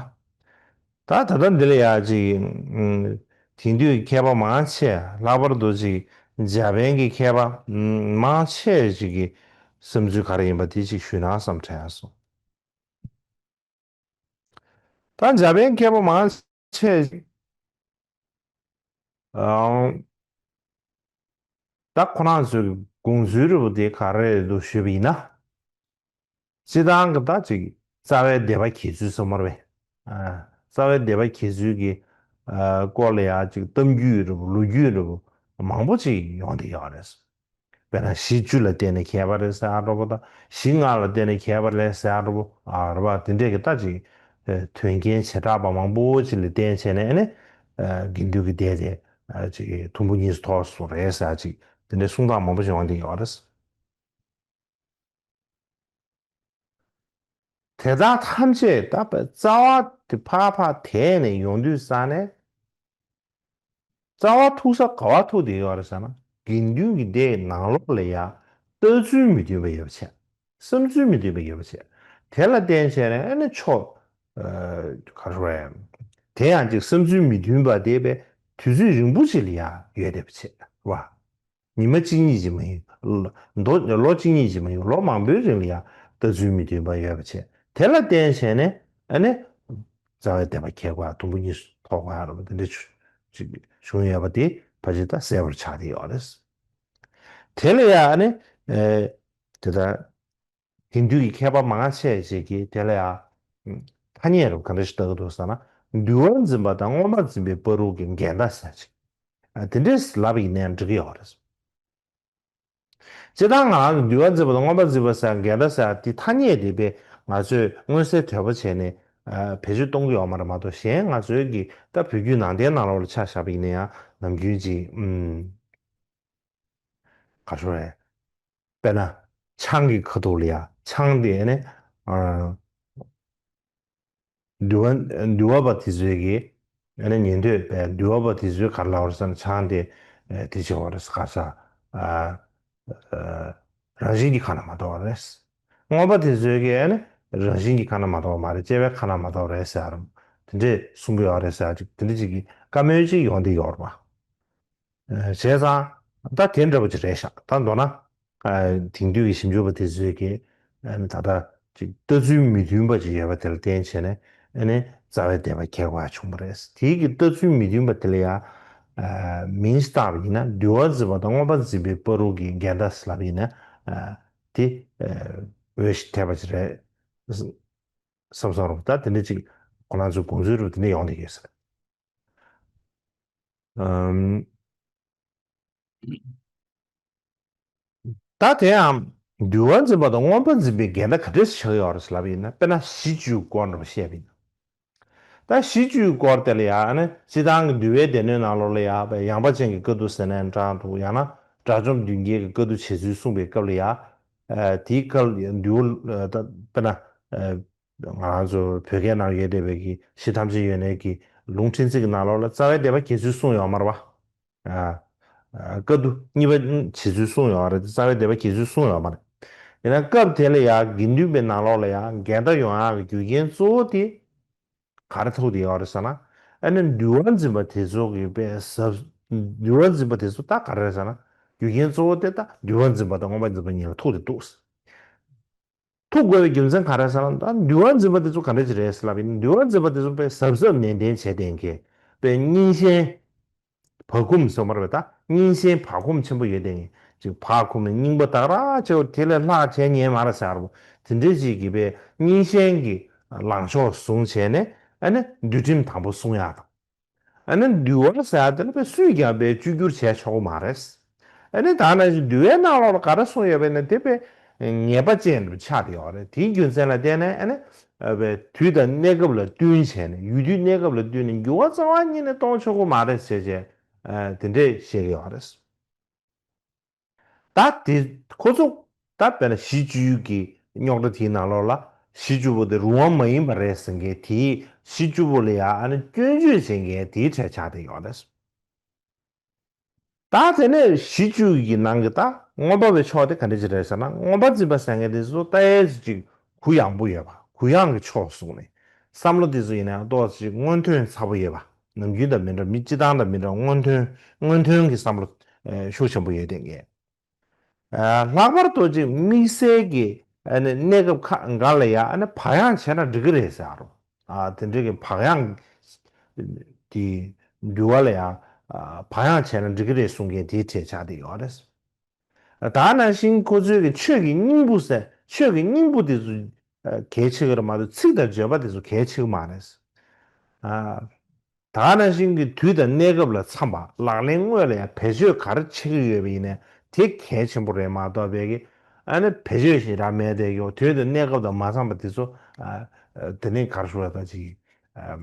ད་ད་ལྟ་འདི་ལ་ཡ་ཅིག་ཨུམ། དེང་དུས་མཁས་པ་མང་ཆེ་ལྷག་པར་དུ་ཅིག་འཇར་པན་གྱི་མཁས་པ་ཨུམ། མང་ཆེ་ཅིག་གི་བསམ་ཚུལ་ག་རེ་ཡིན་པ་དེ་ཅིག་ཞུས་ན་བསམ་དྲན་སོང་། ད་འཇར་པན་མཁས་པ་མང་ཆེ་ ཨང་། ད་ཁོ་རང་ཚོའི་དགོངས་ཚུལ་རེ་བོ་དེ་ག་རེ་རེད་འདུག་ཞུས་པ་ཡིན་ན། སྤྱི་བཏང་གི་ད་ཅིག་རྩ་བའི་སྡེ་པ་གྱེས་ཚུལ་སོ་མར་བས། རྩ་བའི་སྡེ་པ་གྱེས་ཚུལ་གྱི་སྐོར་ལ་ཡང་ཅིག་གཏམ་རྒྱུད་རེ་བོ་ལོ་རྒྱུས་རེ་བོ་མང་པོ་ཅིག་ཡོང་བསྡད་ཡོད་རེད། དཔེར་ན་གཞི་བཅུ་ལ་བརྟེན་ནས་གྱེས་པ་རེད་ཟེར་ཡ་འདྲ་པོ་དང་། གཞི་ལྔ་ལ་བརྟེན་ནས་གྱེས་པ་རེད་ཟེར་ཡ་འདྲ་པོ་ཨ་རེད་པ། དེ་འདྲས་ཀྱི་ད་ཅིག་དོན་རྐྱེན་བྱེ་བྲག་པ་མང་པོ་ཅིག་ལ་བརྟེན་བྱས་ནས་ཨ་ནི་དགེ་འདུན་གྱི་སྡེ་དེ་ཅིག་དུམ་བུ་གཉིས་སུ་ཐོགས་སོང་རེད་ཟེར་ཡ་ཅིག་དེ་འདྲའི་གསུང་སྟངས་མང་པོ་ཞིག་ཡོང་བསྡད་ཡོད་རེད། དེ་དག་ཐམས་ཅད་ད་རྩ་བ་དེ་ཕར་ཕར་དེད་ནས་ཡོང་དུས་ཙ་ནས། རྩ་བ་ཐུག་ས་ག་བ་ཐུག་བསྡད་ཡོད་རེད་ཟེར་ན། དགེ་འདུན་གྱི་སྡེའི་ནང་ལོགས་ལ་ཡ་ལྟ་ཚུལ་མི་མཐུན་པ་ཡོད་པ་བྱས། བསམ་ཚུལ་མི་མཐུན་པ་ཡོད་པ་བྱས། དེ་ལ་བརྟེན་བྱས་ནས་ཨ་ནི་ཕྱོགས་ག་རེ་ཟེར། དེ་ཡང་ཅིག་བསམ་ཚུལ་མི་མཐུན་པ་དེ་བས་དུས་ཚོད་རིང་པོ་ཅིག་ལ་ཡ་ཡོད་བསྡད་པ་བྱས་བ། ཉི་མ་གཅིག་གཉིས་ཀྱིས་མ་ཡིན། ལོ་ལོ་གཅིག་གཉིས་ཀྱིས་མ་ཡིན། ལོ་མང་པོའི་རིང་ལ་ཡང་ལྟ་ཚུལ་མི་མཐུན་པ་ཡོད་པ་བྱས། དེ་ལ་བརྟེན་བྱས་ནས་ཨ་ནི་རྩ་བའི་བདེན་པ་ཁྱེར་དགོས་ཡ། དུམ་བུ་གཉིས་སུ་ཐོགས་དགོས་ཡ་རེད་པ། དེ་འདྲ་བྱུང་ཡོད་པ་དེ་ཕལ་ཆེར་ད་གསལ་པོར་ཆགས་བསྡད་ཡོད་རེད། དེ་ལ་ཡང་ཨ་ནི་ཨེ་དེ་ལྟར། དེང་དུས་ཀྱི་མཁས་པ་མང་ཆེ་ཞིག་གིས་དེ་ལ་ཡང་ཐ་སྙད་རུ་ག་འདྲ་ཞིག་བཏགས་ཀྱི་འདུག་ཟེར་ན། འདུལ་བ་འཛིན་པ་དང་མངོན་པ་འཛིན་པའི་བར་དུ་གི་འགལ་ཟླ་ཟེར་ཅིག་ཨ་དེ་འདྲས་ལབ་ཡིན་ན་ཡང་འགྲིག་གི་ཡོད་རེད། སྤྱིར་བཏང་ང་རང་ཚོ་འདུལ་བ་འཛིན་པ་དང་མངོན་པ་འཛིན་པ་ཟེར་འགལ་ཟླ་ཟེར་དེ་ཐ་སྙད་དེ་དཔེ་ང་ཚོས་མངོན་གསལ་དོད་པོ་བྱས་ནས་ཨ་བེད་སྤྱོད་གཏོང་གི་ཡོད་མ་རེད་མ་གཏོགས། གཞན་ང་ཚོའི་གི་ད་བོད་བརྒྱུད་ནང་བསྟན་ནང་ལོགས་ལ་ཆ་བཞག་པ་ཡིན་ན་ཡང་ནམ་རྒྱུན་ཅིག་ཨུམ། ག་རེ་ཟེར། དཔེར་ན་ཆང་གི་ཁ་ཐུག་ལ་ཡ་ཆང་དེ་ནི་ཨ་འདུལ་བ་འདུལ་བ་པ་དེ་ཚོའི་གི་ཨ་ནི་ཉན་ཐོས་པའི་འདུལ་བ་པ་དེ་ཚོའི་ག་རེ་ལབ་པ་རེད་ཟེར་ན། ཆང་དེ་ཨ་དེ་བྱེད་པ་རེད། ག་ས་ཨ་ཨ་རང་བཞིན་གྱི་ཁ་ན་མ་ཐོ་བ་རེད། མངོན་པ་དེ་ཚོའི་གི་ཨ་ནི་རང་བཞིན་གྱི་ཁ་ན་མ་ཐོ་བ་མ་རེད། སྐྱེ་བའི་ཁ་ན་མ་ཐོ་བ་རེད་ཟེར་ཡ་རུ་དེ་འདྲས་གསུང་གི་ཡོད་རེད་ཟེར་ཡ་ཅིག་དེ་འདྲས་ཅིག་གི་བཀའ་མོལ་ཅིག་ཡོང་བསྡད་ཡོད་རེད་པ། བྱས་ཙང་ད་དེ་འདྲ་པོ་ཅིག་རེད་ཤག་ད་མདོར་ན་དེང་དུས་ཀྱི་ཞིབ་འཇུག་པ་དེ་ཚོས་ཀྱིས་ད་ལྟ་ཅིག་ལྟ་ཚུལ་མི་མཐུན་པ་ཅིག་ཡོད་པ་དེ་ལ་བརྟེན་བྱས་ནས་ཨ་ནི་རྩ་བའི་བདེན་པ་ཁྱེར་དགོས་ཡ་བྱུང་བ་རེད། དེའི་གི་ལྟ་ཚུལ་མི་མཐུན་པ་དེ་ལ་ཡ་མིང་ཞིག་བཏགས་པ་ཡིན་ན། འདུལ་བ་འཛིན་པ་དང་མངོན་པ་འཛིན་པའི་བར་དུ་གི་འགལ་ཟླ་ཟེར་ལབ་ཡིན་ན་དེ་འོས་ཤིང་འཐད་པ་ཅིག་རེད་བསམ་སོང་རུང་། ད་དེ་འདྲ་ཅིག་ཁོ་རང་ཚོའི་དགོངས་ཚུལ་རུ་དེ་འདྲ་ཡོང་བསྡད་ཡོད་ཟེར། ཨམ། ད་དེ་ཡང་འདུལ་བ་འཛིན་པ་དང་མངོན་པ་འཛིན་པའི་འགལ་ཟླ་ག་འདྲས་ཆགས་ཡོད་རེད་ལབ་ཡིན་ན། དཔེར་ན་གཞི་བཅུའི་སྐོར་འདྲ་པོ་བཤད་པ་ཡིན་ན། ད་གཞི་བཅུའི་སྐོར་དེ་ལ་ཡང་ཨ་ནི་སྤྱིར་བཏང་གི་འདུལ་བའི་སྡེ་སྣོད་ནང་ལོགས་ལ་ཡང་ཡངས་པ་ཅན་གྱི་བཀའ་བསྡུ་ཟེར་ནའང་འདྲ་འདུག་ཡང་ན་དགྲ་བཅོམ་མདུན་བསྐྱེད་ཀྱི་བཀའ་བསྡུ་བྱེད་ཚུལ་གསུངས་པའི་སྐབས་ལ་ཡང་དེའི་སྐབས་ལ་འདུལ་བ་ད་དཔེར་ན་ང་རང་ཚོ་བོད་སྐད་ནང་ཡོད་བསྡད་པའི་གི་གཞི་ཐམས་ཅད་ཡོད་གནས་ཀྱི་ལུང་ཕྲན་ཚེགས་ཀྱི་ནང་ལོགས་ལ་རྩ་བའི་བདེན་པ་གྱེས་ཚུལ་གསུངས་ཡོད་མ་རེད་པ། ཨ། ཨ། བཀའ་བསྡུ་གཉིས་པ་བྱེད་ཚུལ་གསུངས་ཡོད་རེད། རྩ་བའི་བདེན་པ་གྱེས་ཚུལ་གསུངས་ཡོད་མ་རེད། ཡིན་ན་སྐབས་དེ་ལ་ཡང་དགེ་འདུན་པའི་ནང་ལོགས་ལ་ཡང་འགལ་ཟླ་ཡོང་ཡག་གི་རྒྱུ་རྐྱེན་གཙོ་བོ་དེ་ག་རེ་ཐུག་བསྡད་ཡོད་རེད་ཟེར་ན། ཨ་ནི་འདུལ་བ་འཛིན་པ་དེ་ཚོ་གི་དཔེ་ཟབ། འདུལ་བ་འཛིན་པ་དེ་ཚོ་ད་ག་རེ་རེད་ཟེར་ན། རྒྱུ་རྐྱེན་གཙོ་བོ་དེ་ད་འདུལ་བ་འཛིན་པ་དང་མངོན་པ་འཛིན་པ་གཉིས་ལ་ཐུག་བསྡད་འདུག་ཐུག་དགོས་པའི་རྒྱུ་མཚན་ག་རེ་ཟེར་ན། ད་འདུལ་བ་འཛིན་པ་དེ་ཚོ་ག་འདྲ་ཅིག་རེད་ཟེར་ལབ་ཡིན་ན། འདུལ་བ་འཛིན་པ་དེ་ཚོ་དཔེ་གཟབ་གཟབ་ནན་ཏན་བྱས་བསྡད་མཁན། དཔེ་རྙིང་ཞེན་བག་འཁུམས་ཟེར་བ་རེད་པ། ད་རྙིང་ཞེན་བག་འཁུམས་ཆེན་པོ་ཡོད་བསྡད་མཁན་ཅིག་བག་འཁུམས་ནས་རྙིང་པ་དག་ར་བྱས་པ་དེ་ལས་ལྷག་བྱས་ཉན་མ་རེད་ཟེར་བ། དེ་འདྲའི་ཅིག་གི་དཔེ་རྙིང་ཞེན་གྱི་ལངས་ཕྱོགས་བཟུང་བྱས་ནས་ཨ་ནི་འདུལ་ཁྲིམས་དམ་པོ་སྲུང་ཡག་དང་། ཨ་ནི་འདུལ་བ་ཟེར་ཡ་དེ་ལ་དཔེ་སུས་ཀྱང་དཔེ་བཅོས་བསྒྱུར་བྱས་ཆོག་གི་མ་རེད། ཨ་ནི་ད་ནང་བཞིན་འདུལ་བའི་ནང་ལོགས་ལ་ག་རེ་གསུངས་ཡོད་པ་ཡིན་ན་དེ་དཔེ་ངེས་པ་ཅན་དུ་ཆགས་བསྡད་ཡོད་རེད། དེའི་རྒྱུ་མཚན་ལ་བརྟེན་ནས་ཨ་ནི་ཨ་དཔེ་དུས་དང་གནས་སྐབས་ལ་བསྟུན་བྱས་ནས། ཡུལ་དུས་གནས་སྐབས་ལ་བསྟུན་ནས་འགྱུར་བ་རྩ་བ་ཉིད་ནས་གཏོང་ཆོག་གི་མ་རེད་ཟེར་བྱས་ཨ་དེ་འདྲས་བཤད་ཀྱི་ཡོད་རེད། ད་དེ་ཁོ་ཚོ་ད་དཔེར་ན་གཞི་བཅུའི་གི་རྙོག་དྲ་དེའི་ནང་ལོགས་ལ་གཞི་བཅུ་པོ་དེ་རུང་བ་མ་ཡིན་པ་རེད་ཟེར་མཁན་དེའི་གཞི་བཅུ་པོ་ལ་ཡང་ཨ་ནི་སྐྱོན་བརྗོད་བྱེད་མཁན་དེའི་གྲས་ཆགས་བསྡད་ཡོད་རེད། ད་དེ་ནས་གཞི་བཅུ་གི་ནང་གི་ད་མངོན་པ་པའི་ཕྱོགས་དེ་ག་འདྲ་ཅིག་རེད་ཟེར་ན། མངོན་པ་འཛིན་པ་ཟེར་མཁན་དེ་ཚོ་ད་ཨེ་ཅིག་གུ་ཡངས་པོ་ཡོད་པ། གུ་ཡངས་ཀྱི་ཕྱོགས་བཟུང་ནས་བསམ་བློ་དེ་ཚོ་ཡིན་ན་ཡང་ཏོག་ཙམ་སྔོན་ཐོན་ཚ་པོ་ཡོད་པ། ནམ་རྒྱུན་དང་མི་འདྲ། མི་སྤྱི་བཏང་དང་མི་འདྲ། སྔོན་ཐོན་སྔོན་ཐོན་གྱི་བསམ་བློ་ཨེ་ཤུགས་ཆེན་པོ་ཡོད་བསྡད་མཁན། ཨ་ལྷག་པར་དུ་ཅིག་དམིགས་བསལ་གྱི་ཨ་ནི་གནས་སྐབས་ཁག་འགའ་ལ་ཡང་ཨ་ནི་བག་ཡངས་བྱས་ན་འགྲིག་གི་རེད་ཟེར་རོ། ཨ་དེ་འདྲའི་གི་བག་ཡངས་དེ་འདུལ་བ་ལ་ཡང་ བག་ཡངས་བྱས་ན་འགྲིག་གི་རེད་གསུང་མཁན་དེའི་གྲས་ཆགས་བསྡད་ཡོད་རེད། ད་ག་ནང་བཞིན་ཁོ་ཚོས་ཀྱི་ཆོས་ཀྱི་སྙིང་པོ་ཟེར། ཆོས་ཀྱི་སྙིང་པོ་དེ་ཚོ་གལ་ཆེ་གི་རེད་མ་གཏོགས་ཚིག་དང་བརྗོད་པ་དེ་ཚོ་གལ་ཆེ་གི་མ་རེད། ད་ག་ནང་བཞིན་གྱི་དུས་དང་གནས་སྐབས་ལ་འཚམ་པ། ལག་ལེན་དངོས་ལ་ཡང་བེད་སྤྱོད་ག་རེ་བྱེད་ཀྱི་ཡོད་པ་ཡིན་ནའི་དེ་གལ་ཆེན་པོ་རེད་མ་གཏོགས་པའི་གི་ཨ་ནི་བེད་སྤྱོད་ཞིག་རག་མེད་དེ་ཡོད། དུས་དང་གནས་སྐབས་དང་མ་འཚམ་པ་དེ་ཚོ་ཨ་དེ་ནས་ག་རེ་ཞུ་བ་དང་ཅིག་ཨམ་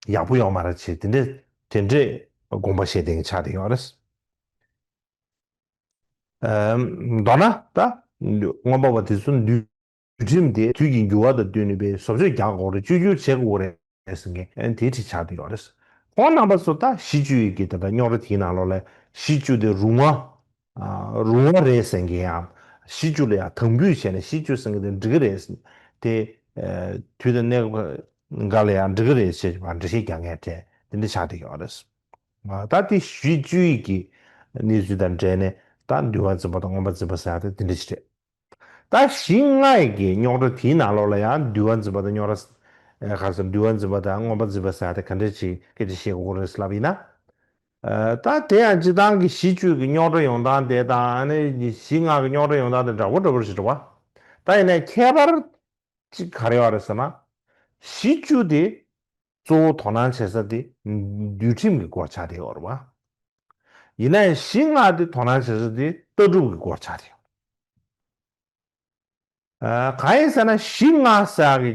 ཡག་པོ་ཡོང་མ་རེད་བྱས། དེ་འདྲས་དེ་འདྲས་དགོངས་པ་བཞེས་བསྡད་མཁན་ཆགས་བསྡད་ཡོད་རེད། ཨམ་མདོར་ན་ད་མངོན་པ་པ་དེ་ཚོ་འདུལ་ཁྲིམས་དེ་དུས་ཀྱི་འགྱུར་བ་དང་བསྟུན་ནས་པའི་བཟོ་བཅོས་རྒྱག་དགོས་རེད། བཅོས་བསྒྱུར་བྱེད་དགོས་རེད་ཟེར་མཁན་ཨ་ནི་དེའི་ཁྲིད་ཆགས་བསྡད་ཡོད་རེད། ཁོང་རྣམ་པ་ཚོ་ད་གཞི་བཅུ་ཡི་གི་དེ་ལྟར་རྙོག་དྲ་དེའི་ནང་ལོགས་ལ་གཞི་བཅུ་དེ་རུང་བ། ཨ་རུང་བ་རེད་ཟེར་མཁན་ཡང་། གཞི་བཅུ་ལ་ཡང་དམ་འབུལ་བྱས་ནས་གཞི་བཅུ་ཟེར་མཁན་དེ་འགྲིག་གི་རེད། དེ་ཨ་དུས་དང་གནས་སྐབས་འགའ་ལ་ཡང་འགྲིག་གི་རེད་ཅེས་པ་འགྲེལ་བཤད་རྒྱག་མཁན་གྲས་དེ་འདྲ་ཆགས་བསྡད་ཡོད་རེད། ཨ་ད་དེ་གཞི་བཅུ་ཡི་གི་གནས་ཚུལ་དང་འབྲེལ་ནས་ད་འདུལ་བ་འཛིན་པ་དང་མངོན་པ་འཛིན་པ་ཟེར་ཡ་དེ་དེ་འདྲ་ཞིག་རེད། ད་གཞི་ལྔ་ཡི་གི་རྙོག་དྲ་དེའི་ནང་ལོགས་ལ་ཡང་འདུལ་བ་འཛིན་པ་དང་རྙོག་དྲ། ཨེ་ག་རེ་ཟེར། འདུལ་བ་འཛིན་པ་དང་མངོན་པ་འཛིན་པ་ཟེར་ཡ་དེ་ག་འདྲ་ཅིག་སྐད་ཆ་བཤད་དགོས་རེད་ལབ་ཡིན་ན། ཨ་ད་དེ་ཡང་སྤྱིར་བཏང་གི་གཞི་བཅུ་གི་རྙོག་དྲ་ཡོང་སྟངས་དེ་དང་ཨ་ནི་གཞི་ལྔ་གི་རྙོག་དྲ་ཡོང་སྟངས་དེ་འདྲ་པོ་འདྲ་པོ་ཞིག་རེད་བ། ད་ཡིན་ནའི་ཁྱད་པར་ཅིག་ག་རེ་ཡོད་རེད་ཟེར་ན། གཞི་བཅུ་དེ་གཙོ་བོ་དོ་སྣང་བྱེད་ས་དེ་འདུལ་ཁྲིམས་ཀྱི་སྐོར་ཆགས་བསྡད་ཡོད་རེད་བ། ཡིན་ནའི་གཞི་ལྔ་དེ་དོ་སྣང་བྱེད་ས་དེ་ལྟ་གྲུབ་ཀྱི་སྐོར་ཆགས་བསྡད་ཡོད། ཨ་གང་ཡིན་ཟེར་ན་གཞི་ལྔ་ཟེར་གི་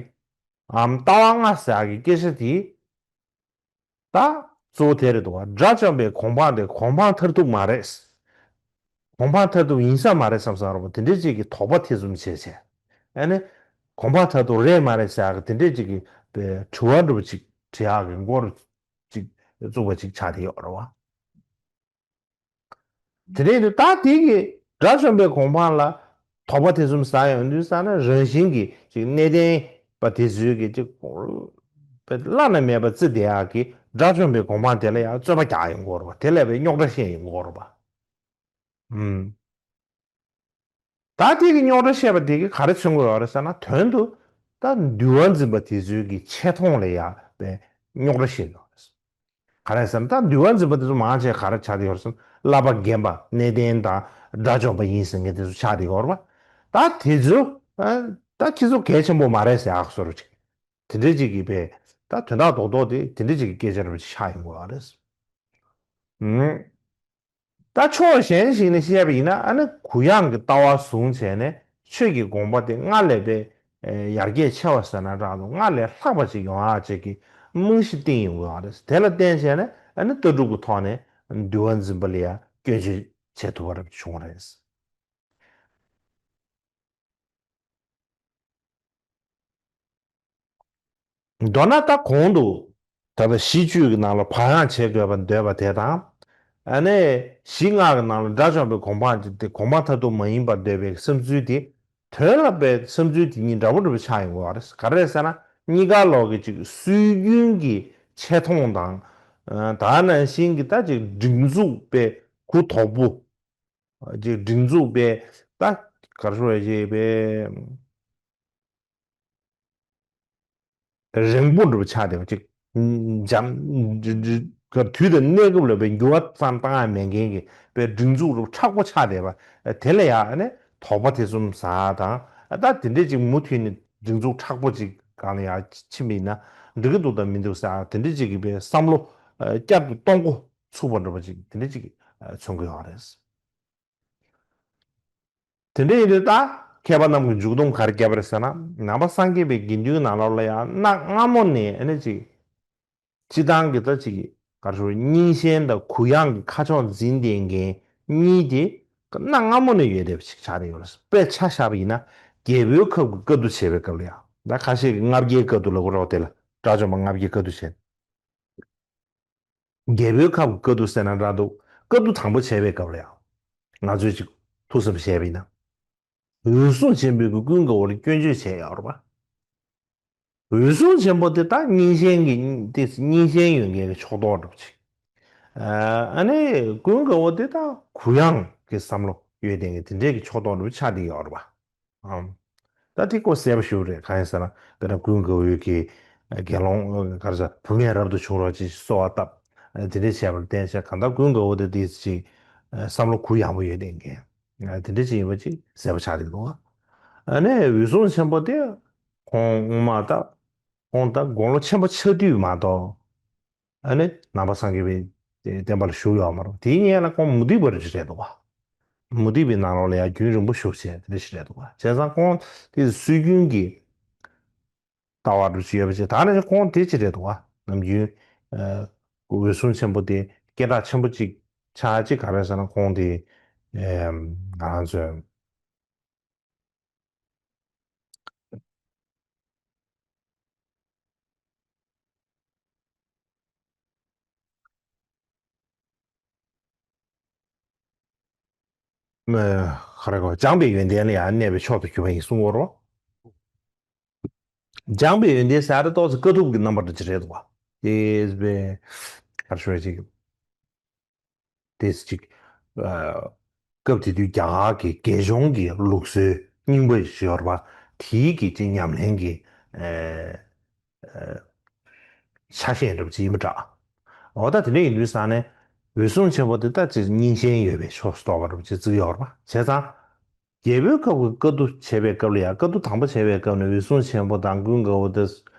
ཨམ་ལྟ་བ་ལྔ་ཟེར་གི་སྐད་ཆ་དེ་ད་གཙོ་བོ་དེ་རེད་འདུག་བ། དགྲ་བཅོམ་པའི་གོ་འཕང་དེ་གོ་འཕང་མཐར་ཐུག་མ་རེད། གོ་འཕང་མཐར་ཐུག་ཡིན་ས་མ་རེད་བསམ་བསམ་རོགས་པ་དེ་འདྲས་ཅིག་གི་དོགས་པ་དེ་ཚོ་མི་བྱེད་བྱས། ཨ་ནི་གོ་འཕང་མཐར་ཐུག་རེད་མ་རེད་ཟེར་གི་དེ་འདྲས་ཅིག་གི་དྲི་བ་འདྲ་པོ་ཅིག་དྲི་ཡག་གི་མགོ་རུ་ཅིག་བཙུགས་པ་ཅིག་ཆགས་བསྡད་ཡོད་རེད་བ། དེ་རེད་འདུག་ད་དེ་གི་དགྲ་བཅོམ་པའི་གོ་འཕང་ལ་དོགས་པ་དེ་ཚོ་ཟ་ཡོང་དུས་ས་ན་རང་བཞིན་གྱི་ཅིག་གནས་བརྟན་པ་དེ་ཚོའི་གི་ཅིག་བླ་ན་མེད་པ་བརྩི་བསྡད་ཡག་གི་དགྲ་བཅོམ་པའི་གོ་འཕང་དེ་ལ་ཡང་རྩོད་པ་རྒྱག་ཡོང་གི་ཡོད་རེད་བ། དེ་ལ་བའི་རྙོག་དྲ་བཤད་ཡོང་གི་ཡོད་རེད་བ། ཨུམ། ད་དེ་གི་རྙོག་དྲ་བཤད་པ་དེ་གི་ག་རེ་མཚོན་གི་ཡོད་རེད་ཟེར་ན། དོན་དུ་ད་འདུལ་བ་འཛིན་པ་དེ་ཚོའི་གི་ཆེ་མཐོང་ལ་ཡང་བའི་རྙོག་དྲ་བཤད་ཡོད་རེད། ག་རེ་ཟེར་ན་ད་འདུལ་བ་འཛིན་པ་དེ་ཚོ་མང་ཆེ་ག་རེ་ཆགས་བསྡད་ཡོད་རེད་ཟེར་ན། བསླབ་པ་འགེམས་པ་གནས་བརྟན་དང་དགྲ་བཅོམ་པ་ཡིན་ཟེར་མཁན་དེ་ཚོ་ཆགས་བསྡད་ཡོད་རེད་བ། ད་དེ་ཚོ་ཨ་ད་ཁྱེད་ཚོ་གལ་ཆེན་པོ་མ་རེད་ཟེར་ཨ་བཟོ་འདྲ་ཅིག་དེ་འདྲ་ཅིག་གི་བའི་ད་དོན་དག་རྡོག་རྡོག་དེ་དེ་འདྲ་ཅིག་གི་སྐད་ཆ་འདྲ་པོ་ཅིག་ཆགས་ཡོང་གི་ཡོད་རེད། ཨུམ། ད་ཕྱོགས་གཞན་ཞིག་ནས་བཤད་པ་ཡིན་ན་ཨ་ནི་གུ་ཡངས་ཀྱི་ལྟ་བ་བཟུང་བྱས་ནས་ཆོས་ཀྱི་དགོངས་པ་དེ་སྔར་ལས་པའི་ཡར་རྒྱས་ཆེ་བ་ཟེར་ན་འདྲ་འདུག་སྔར་ལས་ལྷག་པ་ཅིག་ཡོང་ཡག་ཅིག་གི་རྨང་གཞི་བཏིང་ཡོང་གི་ཡོད་རེད། དེ་ལ་བརྟེན་བྱས་ནས་ཨ་ནི་ལྟ་གྲུབ་ཀྱི་ཐོག་ནས་འདུལ་བ་འཛིན་པ་ལ་ཡང་སྐྱོན་བརྗོད་བྱེད་ཐུབ་པ་རབ་བྱུང་བ་རེད། མདོར་ན་ད་གོང་དུ་ད་ལྟ་གཞི་བཅུ་གི་ནང་ལ་བག་ཡངས་བྱེད་དགོས་པར་འདོད་པ་དེ་དང་། ཨ་ནི་གཞི་ལྔ་གི་ནང་ལ་དགྲ་བཅོམ་པའི་གོ་འཕང་ཅིག་དེ་གོ་འཕང་མཐར་ཐུག་མ་ཡིན་པར་འདོད་པའི་བསམ་ཚུལ་དེ། དོན་ལ་པའི་བསམ་ཚུལ་དེ་གཉིས་འདྲ་པོ་འདྲ་པོ་ཆགས་ཡོང་གི་ཡོད་རེད། ག་རེ་ཟེར་ན་གཉིས་ཀ་ལོག་གི་ཅིག་སྲོལ་རྒྱུན་གྱི་ཆེ་མཐོང་དང་། ད་ག་ནང་བཞིན་གྱི་ད་ཅིག་སྒྲིག་འཛུགས་པའི་གུ་དོག་པོ། ཅིག་སྒྲིག་འཛུགས་པའི་ད་ག་རེ་ཞུ་དགོས་རེད་པའི། རིང་པོ་འདྲ་པོ་ཆགས་བསྡད་པ་ཅིག་འཇམ། དུས་དང་གནས་སྐབས་ལ་བའི་འགྱུར་བ་ཙམ་བཏང་ཡ་མེད་མཁན་གྱི་བའི་སྒྲིག་འཛུགས་རུ་མཁྲེགས་པོ་ཆགས་བསྡད་པ། དེ་ལ་ཡང་ནི་དོགས་པ་དེ་ཚོ་ཟ་དང་། ད་དེ་འདྲས་ཅིག་མུ་མཐུད་ནས་སྒྲིག་འཛུགས་མཁྲེགས་པོ་ཅིག་སྒང་ལ་ཡང་ཕྱིན་པ་ཡིན་ན་འགྲིག་གི་འདུག་དང་མི་འདུག་ཟེར་དེ་འདྲས་ཅིག་གི་བའི་བསམ་བློ་བསྐྱར་དུ་གཏོང་འགོ་ཚུགས་པ་འདྲ་པོ་ཅིག་དེ་འདྲས་ཅིག་མཚོན་གྱི་ཡོད་རེད། དེ་འདྲ་ཡིན་དུས་ད་མཁས་པ་རྣམས་ཀྱིས་མཇུག་སྡོམ་ག་རེ་བརྒྱབ་པ་རེད་ཟེར་ན། ནང་པ་སངས་རྒྱས་པའི་དགེ་འདུན་ནང་ལོགས་ལ་ཡང་གནའ་སྔ་མོ་ནས་ཨ་ནི་ཅིག་སྤྱི་བཏང་གི་ད་ཅིག་ག་རེ་ཞུ་རྙིང་ཞེན་དང་གུ་ཡངས་ཀྱི་ཁ་ཕྱོགས་འཛིན་བསྡད་མཁན་གཉིས་དེ་གནའ་སྔ་མོ་ནས་ཡོད་བསྡད་པ་ཞིག་ཆགས་བསྡད་ཡོད་རེད། དཔེ་ཆ་བཞག་པ་ཡིན་ན་རྒྱལ་པོའི་ཁབ་ཀྱི་བཀའ་བསྡུ་བྱེད་པའི་སྐབས་ལ་ཡང་། ད་ཁ་ཤས་ཀྱིས་ལྔ་བརྒྱའི་བཀའ་བསྡུ་ལབ་ཀྱི་རེད་བ། དེ་ལ་དགྲ་བཅོམ་པ་ལྔ་བརྒྱའི་བཀའ་བསྡུ་བྱས། རྒྱལ་པོའི་ཁབ་ཀྱི་བཀའ་བསྡུ་ཟེར་ན་འདྲ་འདུག་བཀའ་བསྡུ་དང་པོ་བྱས་པའི་སྐབས་ལ་ཡང་། ང་ཚོས་ཅིག་ཐུགས་བསམ་བཞེས་པ་ཡིན་ན། འོད་སྲུང་ཆེན་པོས་ཀྱི་ཀུན་དགའ་བོ་ལ་སྐྱོན་བརྗོད་བྱས་ཡོད་རེད་པ། འོད་སྲུང་ཆེན་པོ་དེ་ད་རྙིང་ཞེན་གྱི་དེ་རྙིང་ཞེན་ཡོད་མཁན་གྱི་ཕྱོགས་གཏོགས་འདྲ་པོ་ཅིག་ཨ་ནི་ཀུན་དགའ་བོ་དེ་ད་གུ་ཡངས་ཀྱི་བསམ་བློ་ཡོད་མཁན་གྱི་དེ་འདྲས་ཀྱི་ཕྱོགས་གཏོགས་འདྲ་པོ་ཆགས་བསྡད་ཡོད་རེད་པ། ཨམ། ད་དེ་ཀོ་གསལ་པོ་ཞིག་རེད། གང་ཡིན་ཟེར་ན་དཔེར་ན་ཀུན་དགའ་བོའི་གི་དགེ་སློང་ག་རེ་ཟེར་བུད་མེད་རབ་ཏུ་བྱུང་རོགས་ཅེས་གསོལ་བ་བཏབ། དེ་འདྲས་བྱས་པར་བརྟེན་བྱས་གང་ལྟར་ཀུན་དགའ་བོ་དེ་དེ་ཅིག་བསམ་བློ་གུ་ཡངས་པོ་ཡོད་བསྡད་མཁན་དེ་འདྲས་ཅིག་ཡིན་པ་ཅིག་གསལ་པོ་ཆགས་བསྡད་འདུག་ཨ་ནི་འོད་སྲུང་ཆེན་པོ་དེ་ཁོང་སྔོན་མ་ད་ཁོང་ད་དགུང་ལོ་ཆེན་པོ་ཆགས་དུས་མ་གཏོགས། ཨ་ནི་ནང་པ་སངས་རྒྱས་པའི་བསྟན་པ་ལ་ཞུགས་ཡོད་མ་རེད། དེའི་སྔོན་ལ་ཁོང་མུ་སྟེགས་པ་རེད་ཅེས་རེད་འདུག་བ། མུ་སྟེགས་པའི་ནང་ལོགས་ལ་ཡང་རྒྱུན་རིང་པོ་བཞུགས་བྱས་དེ་འདྲ་ཞིག་རེད་འདུག་བ། བྱས་ཙང་ཁོང་དེ་སྲོལ་རྒྱུན་གྱི་ལྟ་བ་འདྲ་ཞིག་ཡོད་པ་ཅིག་ད་ནི་ཁོང་དེ་ཅིག་རེད་འདུག་བ། ནམ་རྒྱུན་ཨ་འོད་སྲུང་ཆེན་པོ་དེ་སྐད་གྲགས་ཆེན་པོ་ཅིག་ཆགས་ཅིག་ག་རེ་ཟེར་ན་ཁོང་དེ་ཨ་ང་རང་ཚོའི། མ་ག་རེ་གོ་སྦྱངས་པའི་ཡོན་ཏན་ལ་ཡང་གནས་པའི་མཆོག་ཏུ་གྱུར་པ་ཡིན་གསུང་གི་ཡོད་རེད། སྦྱངས་པའི་ཡོན་ཏན་ཟེར་ཡ་དེ་ཏོག་ཙམ་དཀའ་ཐུབ་ཀྱི་རྣམ་པ་འདྲ་ཅིག་རེད་འདུག་བ། དེ་བས་ག་རེ་ཞུ་བ་ཅིག་དེ་ཅིག་ཨ་སྐབས་དེ་དུས་རྒྱ་གར་གྱི་རྒྱལ་གཞུང་གི་ལུགས་སྲོལ་རྙིང་པ་ཞིག་ཡོད་རེད་པ། དེའི་གི་ཅིག་ཉམས་ལེན་གྱི་ཨ་ཨ་ཆ་ཤས་འདྲ་པོ་ཅིག་ཡིན་པ་འདྲ། འོ་ད་དེ་འདྲ་ཡིན་དུས་ཙང་ནས་འོད་སྲུང་ཆེན་པོ་དེ་ད་ཅིག་རྙིང་ཞེན་ཡོད་པའི་ཕྱོགས་སུ་གཏོགས་པ་འདྲ་པོ་ཅིག་བརྩི་གི་ཡོད་རེད་པ། བྱས་ཙང་རྒྱལ་པོའི་སྐབས་ཀྱི་བཀའ་བསྡུ་བྱས་པའི་སྐབས་ལ་ཡང་བཀའ་བསྡུ་དང་པོ་བྱས་པའི་སྐབས་ནས་འོད་སྲུང་ཆེན་པོ་དང་ཀུན་དགའ་བོ་དེ་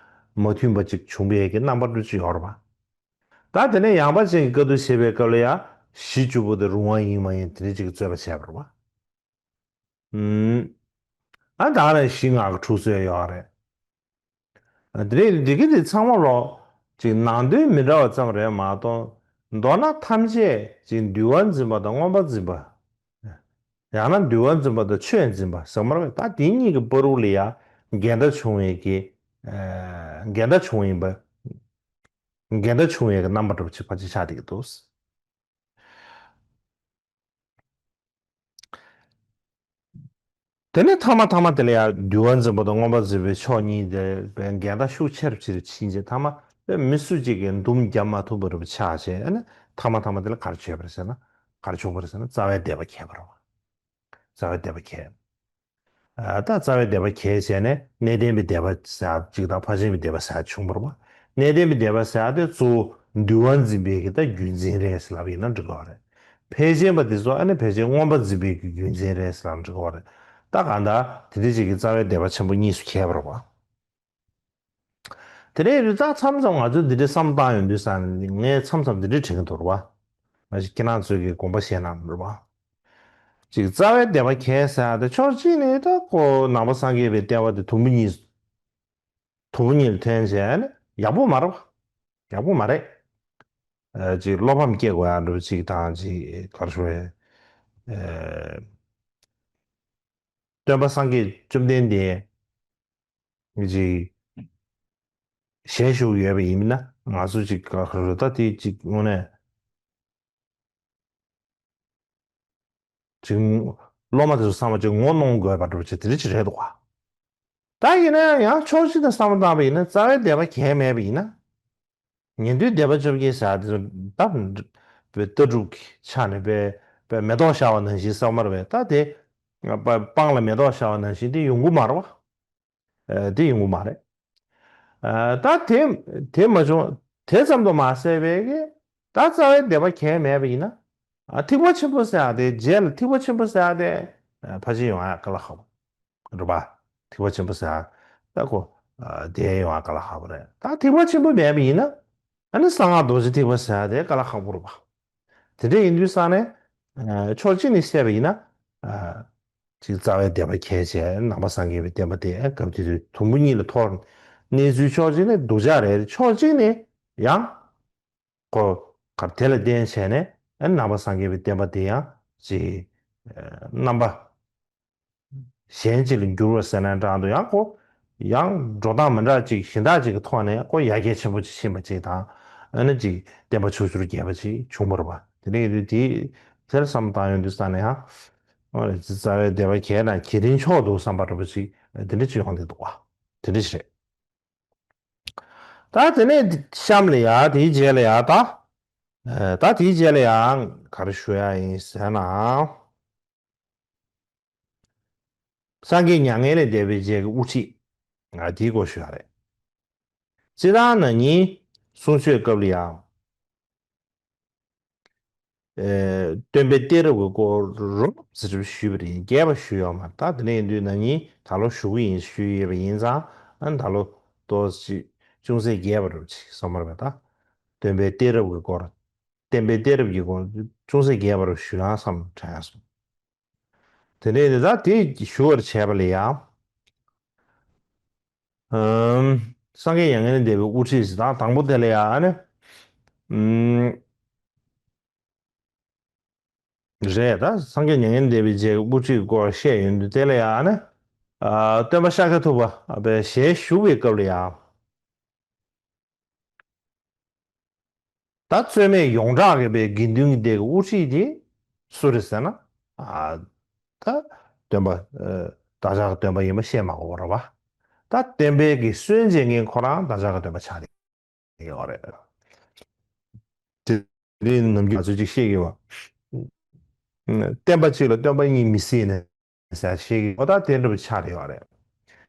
མ་མཐུན་པ་ཅིག་བྱུང་བའི་གི་རྣམ་པ་འདྲ་ཅིག་ཡོད་རེད་པ། ད་དེ་ནས་ཡངས་པ་ཅན་གྱི་བཀའ་བསྡུ་བྱེད་པའི་སྐབས་ལ་ཡང་གཞི་བཅུ་པོ་དེ་རུང་བ་ཡིན་མ་ཡིན་དེ་འདྲ་ཅིག་རྩོད་པ་བྱས་པ་རེད་པ། ཨུམ། ཨ་ད་ནས་གཞི་ལྔ་གི་འཁྲུག་རྩོད་ཡོད་རེད། ཨ་དེ་རེད། འདི་གི་དེ་ཚང་མ་ལོ་ཅིག་ནང་དོན་མི་འདྲ་བ་ཙམ་རེད་མ་གཏོགས་མདོར་ན་ཐམས་ཅད་ཅིག་འདུལ་བ་འཛིན་པ་དང་མངོན་པ་འཛིན་པ། ཡང་ན་འདུལ་བ་འཛིན་པ་དང་ཆོས་འཛིན་པ་ཟེར་མ་རེད་པས། ད་དེ་གཉིས་ཀྱི་བར་དུ་ལ་ཡང་འགལ་ཟླ་བྱུང་བའི་གི་ཨ་འགལ་ཟླ་བྱུང་ཡིན་པ། འགལ་ཟླ་བྱུང་བའི་གི་རྣམ་པ་འདྲ་པོ་ཅིག་ཕལ་ཆེར་ཆགས་བསྡད་ཀྱི་འདུག་དེ་ནས་ཐ་མ་ཐ་མ་དེ་ལ་ཡང་འདུལ་བ་འཛིན་པ་དང་མངོན་པ་འཛིན་པའི་ཕྱོགས་གཉིས་དེ་འགལ་ཟླ་ཤུགས་ཆེ་རུ་ཆེ་རུ་ཕྱིན་རྗེས་ཐ་མ་མི་སུ་གཅིག་གིས་འདུམ་བརྒྱབ་མ་ཐུབ་པ་རུ་ཆགས་བྱས། ཨ་ནི་ཐ་མ་ཐ་མ་དེ་ལ་ག་རེ་བྱས་པ་རེད་ཟེར་ན། ག་རེ་བྱུང་བ་རེད་ཟེར་ན་རྩ་བའི་བཟླས་པ་ཁེལ་བ་རེད་པ། རྩ་བའི་བཟླས་པ་ཁེལ། ཨ་ད་རྩ་བའི་བཟླས་པ་ཁེལ་བྱས་ནས་གནས་བརྟན་པའི་བཟླས་པ་ཟེར་ཡ་གཅིག་དང་ཕར་ཕྱིན་པའི་བཟླས་པ་ཟེར་ཡ་བྱུང་བ་རེད་པ། གནས་བརྟན་པའི་བཟླས་པ་ཟེར་ཡ་དེ་གཙོ་བོ་འདུལ་བ་འཛིན་པའི་གི་ད་རྒྱུད་འཛིན་རེད་ཟེར་ལབ་ཡིན་ན་འགྲིག་གི་རེད། ཕལ་ཆེན་པ་དེ་ཚོ་ཨ་ནི་ཕལ་ཆེར་མངོན་པ་འཛིན་པའི་གི་རྒྱུད་འཛིན་རེད་ཟེར་ལབ་འགྲིག་གི་རེད། ད་གང་ལྟར་དེ་འདྲ་ཅིག་གི་རྩ་བའི་བཟླས་པ་ཆེན་པོ་གཉིས་སུ་ཁེལ་བ་རེད་པ། དེ་འདྲ་ཡིན་དུས་ད་མཚམས་མཚམས་ང་ཚོས་འདི་འདྲའི་བསམ་བློ་བཏང་ཡོང་དུས་ཙང་ནས་ངས་མཚམས་མཚམས་འདི་འདྲ་དྲན་གྱི་འདུག་རེད་པ། མ་གཞི་ཁྱེད་རང་ཚོས་ཀྱི་དགོངས་པ་བཞེས་གནང་རེད་པ། ཅིག་རྩ་བའི་བཟླས་པ་ཁེལ་ཟེར་ཡ་དེ་ཕྱོགས་གཅིག་ནས་ད་ཁོ་ནང་པ་སངས་རྒྱས་པའི་བསྟན་པ་དེ་དུམ་བུ་གཉིས། དུམ་བུ་གཉིས་ལ་ཐོན་བྱས་ནས་ཡག་པོ་མ་རེད་པ། ཡག་པོ་མ་རེད། ཨ་ཅིག་བློ་ཕམ་སྐྱེ་དགོས་ཡ་འདྲ་པོ་ཅིག་དང་ཅིག་ག་རེ་ཞུ་དགོས་རེད། ཨ་སྟོན་པ་སངས་རྒྱས་བཅོམ་ལྡན་འདས་ཅིག་ཞལ་བཞུགས་ཡོད་པ་ཡིན་ན་ང་ཚོ་ཅིག་ག་རེ་ཞུ་དགོས་རེད། ད་དེ་ཅིག་དངོས་གནས། ཅིག་སློབ་མ་དེ་ཚོ་ཚང་མ་ཅིག་ངོ་གནོང་དགོས་པ་འདྲ་པོ་ཅིག་དེ་འདྲ་ཅིག་རེད་འདུག་ག་ད་ཡིན་ན་ཡང་ཕྱོགས་གཅིག་ནས་བསམ་བློ་བཏང་བ་ཡིན་ན་རྩ་བའི་བཟླས་པ་གལ་མེད་པ་ཡིན་ན། ཉན་ཐོས་སྡེ་པ་བཅོ་བརྒྱད་ཟེར་དེ་ཚོ་ད་ལྟ་གྲུབ་ཀྱི་ཆ་ནས་པའི་པའི་མེ་ཏོག་ཤར་བ་ནང་བཞིན་བསམ་པ་རེད་པས། ད་དེ་སྤང་ལ་མེ་ཏོག་ཤར་བ་ནང་བཞིན་དེ་ཡོང་གི་མ་རེད་པ། ཨ་དེ་ཡོང་གི་མ་རེད། ཨ་ད་དེ་དེ་མ་བྱུང་། དེ་ཙམ་དུ་མ་ཟད་པའི་གི་ད་རྩ་བའི་བཟླས་པ་གལ་མེད་པ་ཡིན་ན། ཨ་ཐེག་པ་ཆེན་པོ་ཟེར་ཡ་དེ་རྗེས་ལ་ཐེག་པ་ཆེན་པོ་ཟེར་ཡ་དེ་ཨ་ཕལ་ཆེར་ཡོང་ཡ་དཀའ་ལས་ཁག་པོ་རེད་པ། ཐེག་པ་ཆེན་པོ་ཟེར་ཡ་ད་ཁོ་ཨ་དེ་ཡོང་ཡ་དཀའ་ལས་ཁག་པོ་རེད། ད་ཐེག་པ་ཆེན་པོ་མེད་པ་ཡིན་ན་ཨ་ནི་གསང་སྔགས་རྡོ་རྗེ་ཐེག་པ་ཟེར་ཡ་དེ་དཀའ་ལས་ཁག་པོ་རེད་པ། དེ་འདྲ་ཡིན་དུས་ཙང་ནས་ཨ་ཕྱོགས་གཅིག་ནས་བཤད་པ་ཡིན་ན་ཨ་ཅིག་རྩ་བའི་བཟླས་པ་གལ་ཆེ། ནང་པ་སངས་རྒྱས་པའི་བསྟན་པ་དེ་སྐབས་དེ་དུས་དུམ་བུ་གཉིས་ལ་འཐོར། གནས་ཚུལ་ཕྱོགས་གཅིག་ནས་སྡུག་ཅག་རེད། ཕྱོགས་གཅིག་ནས་ཡང་ཁོ་གར་དེ་ལ་བརྟེན་བྱས་ནས་ཨ་ནང་པ་སངས་རྒྱས་པའི་བསྟན་པ་དེ་ཡང་ཅིག་རྣམ་པ་གཞན་ཅིག་ལ་འགྱུར་བ་ཟེར་ན་འདྲ་འདུག་ཡང་ཁོ་ཡང་འགྲོ་སྟངས་མི་འདྲ་ཅིག་གཞན་དག་ཅིག་གི་ཐོག་ནས་ཁོ་ཡར་རྒྱས་ཆེན་པོ་ཅིག་ཕྱིན་པ་ཅིག་དང་། ཨ་ནི་ཅིག་བསྟན་པ་ཕྱོགས་བཅུར་རྒྱས་པ་ཅིག་བྱུང་བ་རེད་པ། དེ་འདྲ་ཡིན་དུས་དེ་དེར་བསམ་བཏང་ཡོང་དུས་ཙང་ནས་ཡང་ཨ་ནི་རྩ་བའི་བཟླས་པ་གལ་ན་གལ་ཆེན་ཆོག་འདུག་བསམ་པ་འདྲ་པོ་ཅིག་དེ་འདྲ་ཅིག་ཡོང་གི་འདུག་པ། དེ་འདྲ་ཞིག་རེད། ད་དེ་ནས་གཤམ་ལ་ཡ་དེའི་རྗེས་ལ་ཡ་ད། ཨ་ད་དེའི་རྗེས་ལ་ཡང་ག་རེ་ཞུ་ཡ་ཡིན་ཟེར་ན། སངས་རྒྱས་མྱ་ངན་ལས་འདས་པའི་རྗེས་ཀྱི་དབུ་ཁྲིད། ང་དེའི་སྐོར་ཞུ་ཡ་རེད། སྤྱིར་བཏང་ན་ནིང་གསུང་ཆོས་སྐབས་ལ་ཡང་ ཨེ། སྟོན་པའི་གཏད་རབས་ཀྱི་སྐོར་རོབ་ཙམ་ཞུས་པ་རེད། རྒྱས་པ་ཞུས་ཡོད་མ་རེད། ད་དེ་འདྲ་ཡིན་དུས་ན་ནིང་ད་ལོ་ཞུ་གི་ཡིན་ཞུས་ཡོད་པ་ཡིན་ཙང་། ཨ་ནི་ད་ལོ་ཏོག་ཙམ་ཅུང་ཟད་རྒྱས་པ་རུ་ཅིག་བསམ་པ་རེད་པ། ད་སྟོན་པའི་གཏད་རབས་ཀྱི་སྐོར། བསྟན་པའི་གཏད་རབས་ཀྱི་སྐོར་ཅུང་ཟད་རྒྱས་པ་རུ་ཞུས་ན་བསམ་དྲན་སོང་། དེ་ནས་ད་དེ་ཞུ་བར་བྱས་པ་ལ་ཡང་། ཨམ། སངས་རྒྱས་མྱ་ངན་ལས་འདས་པའི་དབུ་ཁྲིད་ཟེར། ད་དང་པོ་དེ་ལ་ཡང་ཨ་ནི། ཨམ། རེད། ད་སངས་རྒྱས་མྱ་ངན་འདས་པའི་རྗེས་ཀྱི་དབུ་ཁྲིད་སྐོར་བཤད་ཡོང་དུས་དེ་ལ་ཡང་ཨ་ནི། ཨ། སྟོན་པ་ཤཱཀྱ་ཐུབ་པ་པའི་ཞལ་བཞུགས་པའི་སྐབས་ལ་ཡང་། ད་རྩོད་མེད་ཡོངས་གྲགས་ཀྱི་པའི་དགེ་འདུན་གྱི་སྡེ་གི་དབུ་ཁྲིད་དེ་སུ་རེད་ཟེར་ན། ཨ། ད་སྟོན་པ། ཨ། བདག་ཅག་གི་སྟོན་པ་ཡིན་པ་བཤད་མ་དགོས་པ་རེད་པ། ད་བསྟན་པའི་གི་སྲོལ་འབྱེད་མཁན་ཁོ་རང་བདག་ཅག་གི་སྟོན་པ་ཆགས་བསྡད་ཡོད་རེད། དེ་རིང་ནམ་རྒྱུན་ང་ཚོས་ཅིག་བཤད་ཀྱི་ཡོད། བསྟན་པ་གཅིག་ལ་སྟོན་པ་གཉིས་མི་སྲིད་ནས་ཟེར་བཤད་ཀྱི་ཡོད། ད་དེ་འདྲ་པོ་ཆགས་བསྡད་ཡོད་རེད།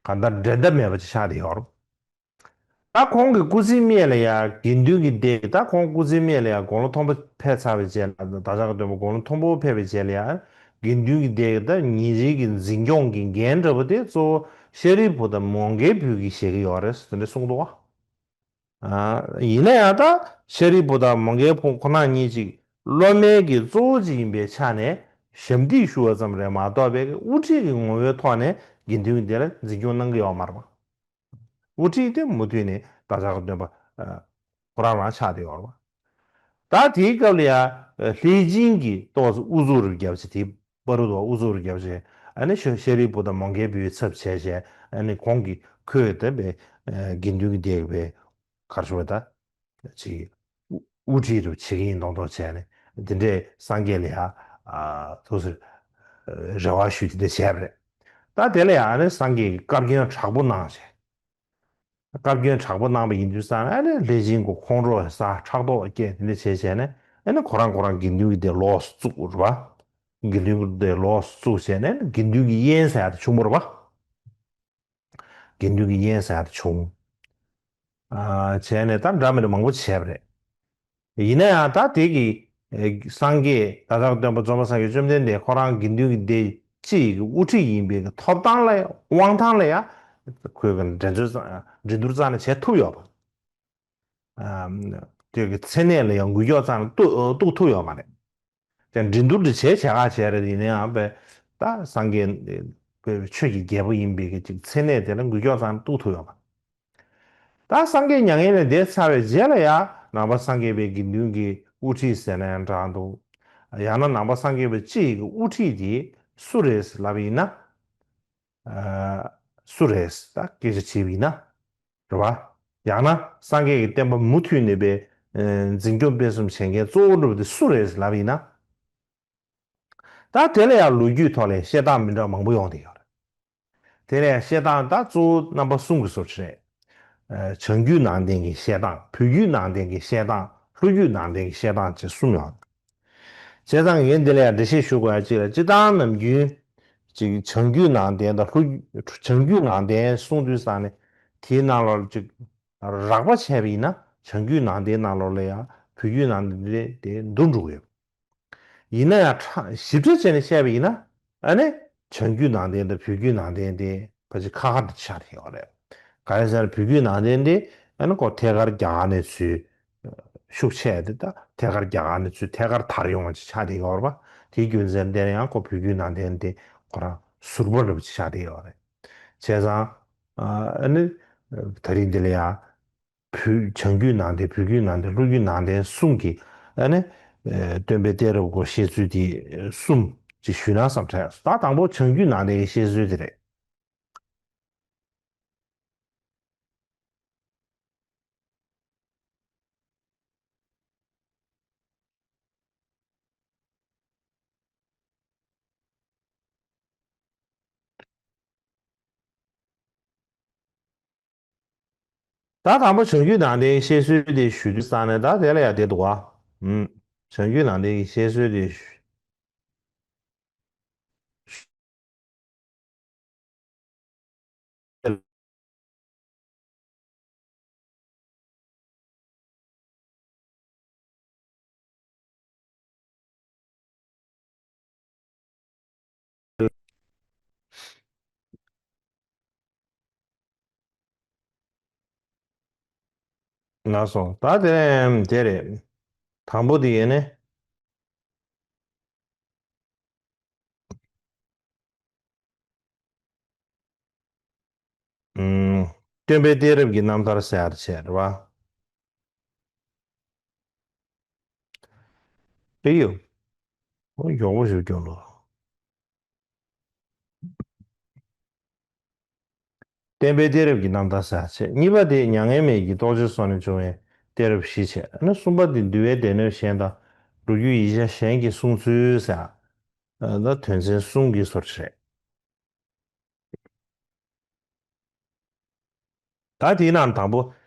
གང་ལྟར་འགྲན་ཟླ་མེད་པ་ཅིག་ཆགས་བསྡད་ཡོད་རེད། ད་ཁོང་གི་སྐུ་ཚེའི་སྨད་ལ་ཡང་དགེ་འདུན་གྱི་སྡེ། ད་ཁོང་སྐུ་ཚེའི་སྨད་ལ་ཡང་དགུང་ལོ་མཐོན་པོ་ཕེབས་ཚར་བའི་རྗེས་ལ། བདག་ཅག་གི་སྟོན་པ་དགུང་ལོ་མཐོན་པོ་ཕེབས་པའི་རྗེས་ལ་ཡང་དགེ་འདུན་གྱི་སྡེ་ད་ཉིན་རེའི་གི་འཛིན་སྐྱོང་གི་འགན་འདྲ་པོ་དེ་གཙོ་བོ་ཤཱ་རིའི་བུ་དང་མོའུ་འགལ་བུས་ཀྱིས་བཞེས་ཀྱི་ཡོད་རེད་ཟེར་ནས་གསུངས་འདུག་བ། ཨ། ཡིན་ན་ཡང་ད་ཤཱ་རིའི་བུ་དང་མོའུ་འགལ་བུ་ཁོ་ན་གཉིས་ཅིག་སློབ་མའི་གི་གཙོ་བོ་ཅིག་ཡིན་པའི་ཆ་ནས་ཞབས་འདེགས་ཞུ་བ་ཙམ་རེད་མ་གཏོགས་པའི་དབུ་ཁྲིད་ཀྱི་ངོ་བོའི་ཐོག་ནས་དགེ་འདུན་གྱི་སྡེ་ལ་འཛིན་སྐྱོང་གནང་གི་ཡོད་མ་རེད་པ། དབུ་ཁྲིད་དེ་མུ་མཐུད་ནས་བདག་ཅག་གི་སྟོན་པ། ཨ། ཁོ་རང་རང་ཆགས་བསྡད་ཡོད་རེད་པ། ད་དེའི་སྐབས་ལ་ཡང་ལྷས་སྦྱིན་གྱིས་ཏོག་ཙམ་དབུ་ཚུགས་རུ་བརྒྱབ་བྱས། དེའི་བར་དུ་དབུ་ཚུགས་རུ་བརྒྱབ་བྱས། ཨ་ནི་ཤཱ་ཤཱ་རིའི་བུ་དང་མོའུ་འགལ་བུའི་ཚབ་བྱས་བྱས། ཨ་ནི་ཁོང་གིས་ཁོས་དེ་པའི་དགེ་འདུན་གྱི་སྡེ་པའི་ག་རེ་ཞུ་དགོས་ད། ཅིག་དབུ་ཁྲིད་རུ་བྱེད་ཀྱི་ཡིན་མདོག་མདོག་བྱས་ནས། དེ་འདྲས་སངས་རྒྱས་ལ་ཡང་། ཨ། ཐུགས་སུ་རེ་བ་ཞུས་དེ་འདྲས་བྱས་པ་རེད། ད་དེ་ལ་ཡང་ཨ་ནི་སངས་རྒྱས་ཀྱིས་བཀའ་བཀྱོན་དྲག་པོ་གནང་བྱས། བཀའ་བཀྱོན་དྲག་པོ་གནང་བ་ཡིན་དུས་ཙང་ཨ་ནི་ལྷས་སྦྱིན་གྱི་ཁོང་ཁྲོ་ཟ། ཕྲག་དོག་སྐྱེས། དེ་འདྲ་བྱས་བྱས་ནས་ཨ་ནི་ཁོ་རང་ཁོ་རང་དགེ་འདུན་གྱི་སྡེ་ལོགས་སུ་བཙུགས་རེད་པ། དགེ་འདུན་གྱི་སྡེ་ལོགས་སུ་བཙུགས་བྱས་ནས་དགེ་འདུན་གྱི་དབྱེན་ཟེར་ཡ་དེ་བྱུང་བ་རེད་པ། དགེ་འདུན་གྱི་དབྱེན་ཟེར་ཡ་དེ་བྱུང་། ཨ། བྱས་ནས་ད་འདྲ་མི་འདྲ་མང་པོ་བྱས་པ་རེད། ཡིན་ན་ཡང་ད་དེ་གི། ཨེ། སངས་རྒྱས་ད་ལྟར་སྟོན་པ་རྫོགས་པ་སངས་རྒྱས་བཅོམ་ལྡན་འདས་ཁོ་རང་དགེ་འདུན་གྱི་སྡེ་སྤྱི་ཡི་གི་དབུ་ཁྲིད་ཡིན་པའི་གི་ཐོབ་ཐང་ལ། དབང་ཐང་ལ་ཡང་ཁོས་གི་འགྲན་རྩོད་རྩ། འགྲན་བསྡུར་རྩ་ནས་བྱེད་ཐུབ་ཡོད་པ། ཨ། དེ་གི་མཚན་གནས་ལ་ཡང་འགུལ་སྐྱོད་རྩ་ནས་གཏུག་གཏུག་ཐུབ་ཡོད་མ་རེད། དེ་འགྲན་བསྡུར་དེ་བྱས་བྱས་ག་བྱས་རེད། ཡིན་ན་ཡང་པས་ད་སངས་རྒྱས་པའི་ཆོས་ཀྱི་རྒྱལ་པོ་ཡིན་པའི་གི་ཅིག་མཚན་གནས་དེ་ལ་འགུལ་སྐྱོད་རྩ་ནས་གཏུག་ཐུབ་ཡོད་མ་རེད། ད་སངས་རྒྱས་མྱ་ངན་ལས་འདས་ཚར་བའི་རྗེས་ལ་ཡང་ནང་པ་སངས་རྒྱས་པའི་དགེ་འདུན་གྱི་དབུ་ཁྲིད་ཟེར་ན་ཡང་འདྲ་འདུག། ཡང་ན་ནང་པ་སངས་རྒྱས་པའི་སྤྱི་ཡི་གི་དབུ་ཁྲིད་དེ་སུ་རེད་ལབ་ཡིན་ན། ཨ། སུ་རེད་ད་སྐད་ཆ་དྲིས་པ་ཡིན་ན། རེད་པ། ཡང་ན་སངས་རྒྱས་ཀྱི་བསྟན་པ་མུ་མཐུད་ནས་པའི། ཨ། འཛིན་སྐྱོང་སྤེལ་གསུམ་བྱེད་མཁན་གཙོ་བོ་འདྲ་པོ་དེ་སུ་རེད་ལབ་ཡིན་ན། ད་དེ་ལ་ཡང་ལོ་རྒྱུས་ཐོག་ལ་བཤད་སྟངས་མི་འདྲ་བ་མང་པོ་ཡོང་བསྡད་ཡོད་རེད། དེ་ལ་ཡང་བཤད་སྟངས་ད་གཙོ་བོ་རྣམ་པ་གསུམ་གྱི་བཟོ་འདྲ་རེད། ཨ། བྱང་རྒྱུད་ནང་བསྟན་གྱི་བཤད་སྟངས། བོད་བརྒྱུད་ནང་བསྟན་གྱི་བཤད་སྟངས། ལྷོ་རྒྱུད་ནང་བསྟན་གྱི་བཤད་སྟངས་བཅས་གསུམ་ཡོད་རེད། བྱས་ཙང་ངས་འདི་ལ་ཡང་འགྲེལ་བཤད་ཞུ་དགོས་ཡ་གཅིག་ལ། སྤྱིར་བཏང་ནམ་རྒྱུན་ཅིག་བྱང་རྒྱུད་ནང་བསྟན་དང་ལྷོ། བྱང་རྒྱུད་ནང་བསྟན་གསུང་དུས་ཙང་ནས་དེའི་ནང་ལོགས་ཅིག་རགས་པ་བྱས་པ་ཡིན་ན་བྱང་རྒྱུད་ནང་བསྟན་ནང་ལོགས་ལ་ཡང་བོད་བརྒྱུད་ནང་བསྟན་དེ་དེ་འདུ་འགྲོ་གི་ཡོད། ཡིན་ན་ཡང་ཕྲ། ཞིབ་ཕྲ་བྱས་ནས་བཤད་པ་ཡིན་ན་ཨ་ནི་བྱང་རྒྱུད་ནང་བསྟན་དང་བོད་བརྒྱུད་ནང་བསྟན་དེ་ཕལ་ཆེར་ཁ་ཁ་འདྲ་ཆགས་བསྡད་ཡོད་རེད། གང་ཡིན་ཟེར་ན་བོད་བརྒྱུད་ནང་བསྟན་དེ་ཨ་ནི་ཁོ་ཐད་ཀར་རྒྱ་གར་ནས་ཚུར་ཤུགས་ཆེ་དེ། ད་ཐད་ཀར་རྒྱ་གར་ནས་ཚུར་ཐད་ཀར་དར་ཡོང་བ་ཅིག་ཆགས་བསྡད་ཡོད་རེད་པ། དེའི་རྒྱུ་མཚན་དེ་ཡང་ཁོ་བོད་བརྒྱུད་ནང་བསྟན་དེ་ཁོ་རང་ཟུར་པ་འདྲ་པོ་ཅིག་ཆགས་བསྡད་ཡོད་རེད། བྱས་ཙང་ཨ་ནི་ད་རིང་འདི་ལ་ཡང་བོད། བྱང་རྒྱུད་ནང་བསྟན། བོད་བརྒྱུད་ནང་བསྟན། ལྷོ་རྒྱུད་ནང་བསྟན་གསུམ་གྱི་ཨ་ནི་ཨ་སྟོན་པའི་གཏད་རབས་སྐོར་བཤད་ཚུལ་དེ་གསུམ་ཅིག་ཞུས་ན་བསམ་དྲན། ད་དང་པོ་བྱང་རྒྱུད་ནང་བསྟན་གྱི་བཤད་ཚུལ་དེ་རེད། ད་དང་པོ་བྱང་རྒྱུད་ནང་བསྟན་བཤད་སྲོལ་དེ་ཞུ་དུས་ཙང་ནས་ད་དེ་ལ་ཡང་བསྡད་འདུག་ག། ཨུམ། བྱང་རྒྱུད་ནང་བསྟན་གྱི་བཤད་སྲོལ་དེ་ཞུ། ལགས་སོ། ད་དེ་དེ་རེད། དང་པོ་དེ་ཡིན་ནི། ཨུམ། སྟོན་པའི་གཏད་རབས་ཀྱི་རྣམ་ཐར་ཟེར་ཡ་དེ་བྱས་རེད་བ། ཨེ་ཡོ། ཨོ་མགྱོགས་པོ་ཞིག་སྐྱོན་ལོ། བསྟན་པའི་གཏད་རབས་ཀྱི་རྣམ་ཐར་ཟེར་ཡ་བྱས། གཉིས་པ་དེ་མྱ་ངན་མེད་ཀྱི་རྟོགས་བརྗོད་སོགས་ནས་བྱུང་བའི་གཏད་རབས་བཞི་བྱས། ཨ་ནི་གསུམ་པ་དེ་འདུལ་བའི་སྡེ་སྣོད་གཞན་དང་། སྒྲུབ་བརྒྱུད་ཡིག་ཆ་གཞན་གྱི་གསུང་ཚུལ་ཟེར་ཡ། ད་དོན་ཚན་གསུམ་གྱི་སོར་བྱས། ད་དེའི་ནང་དང་པོ་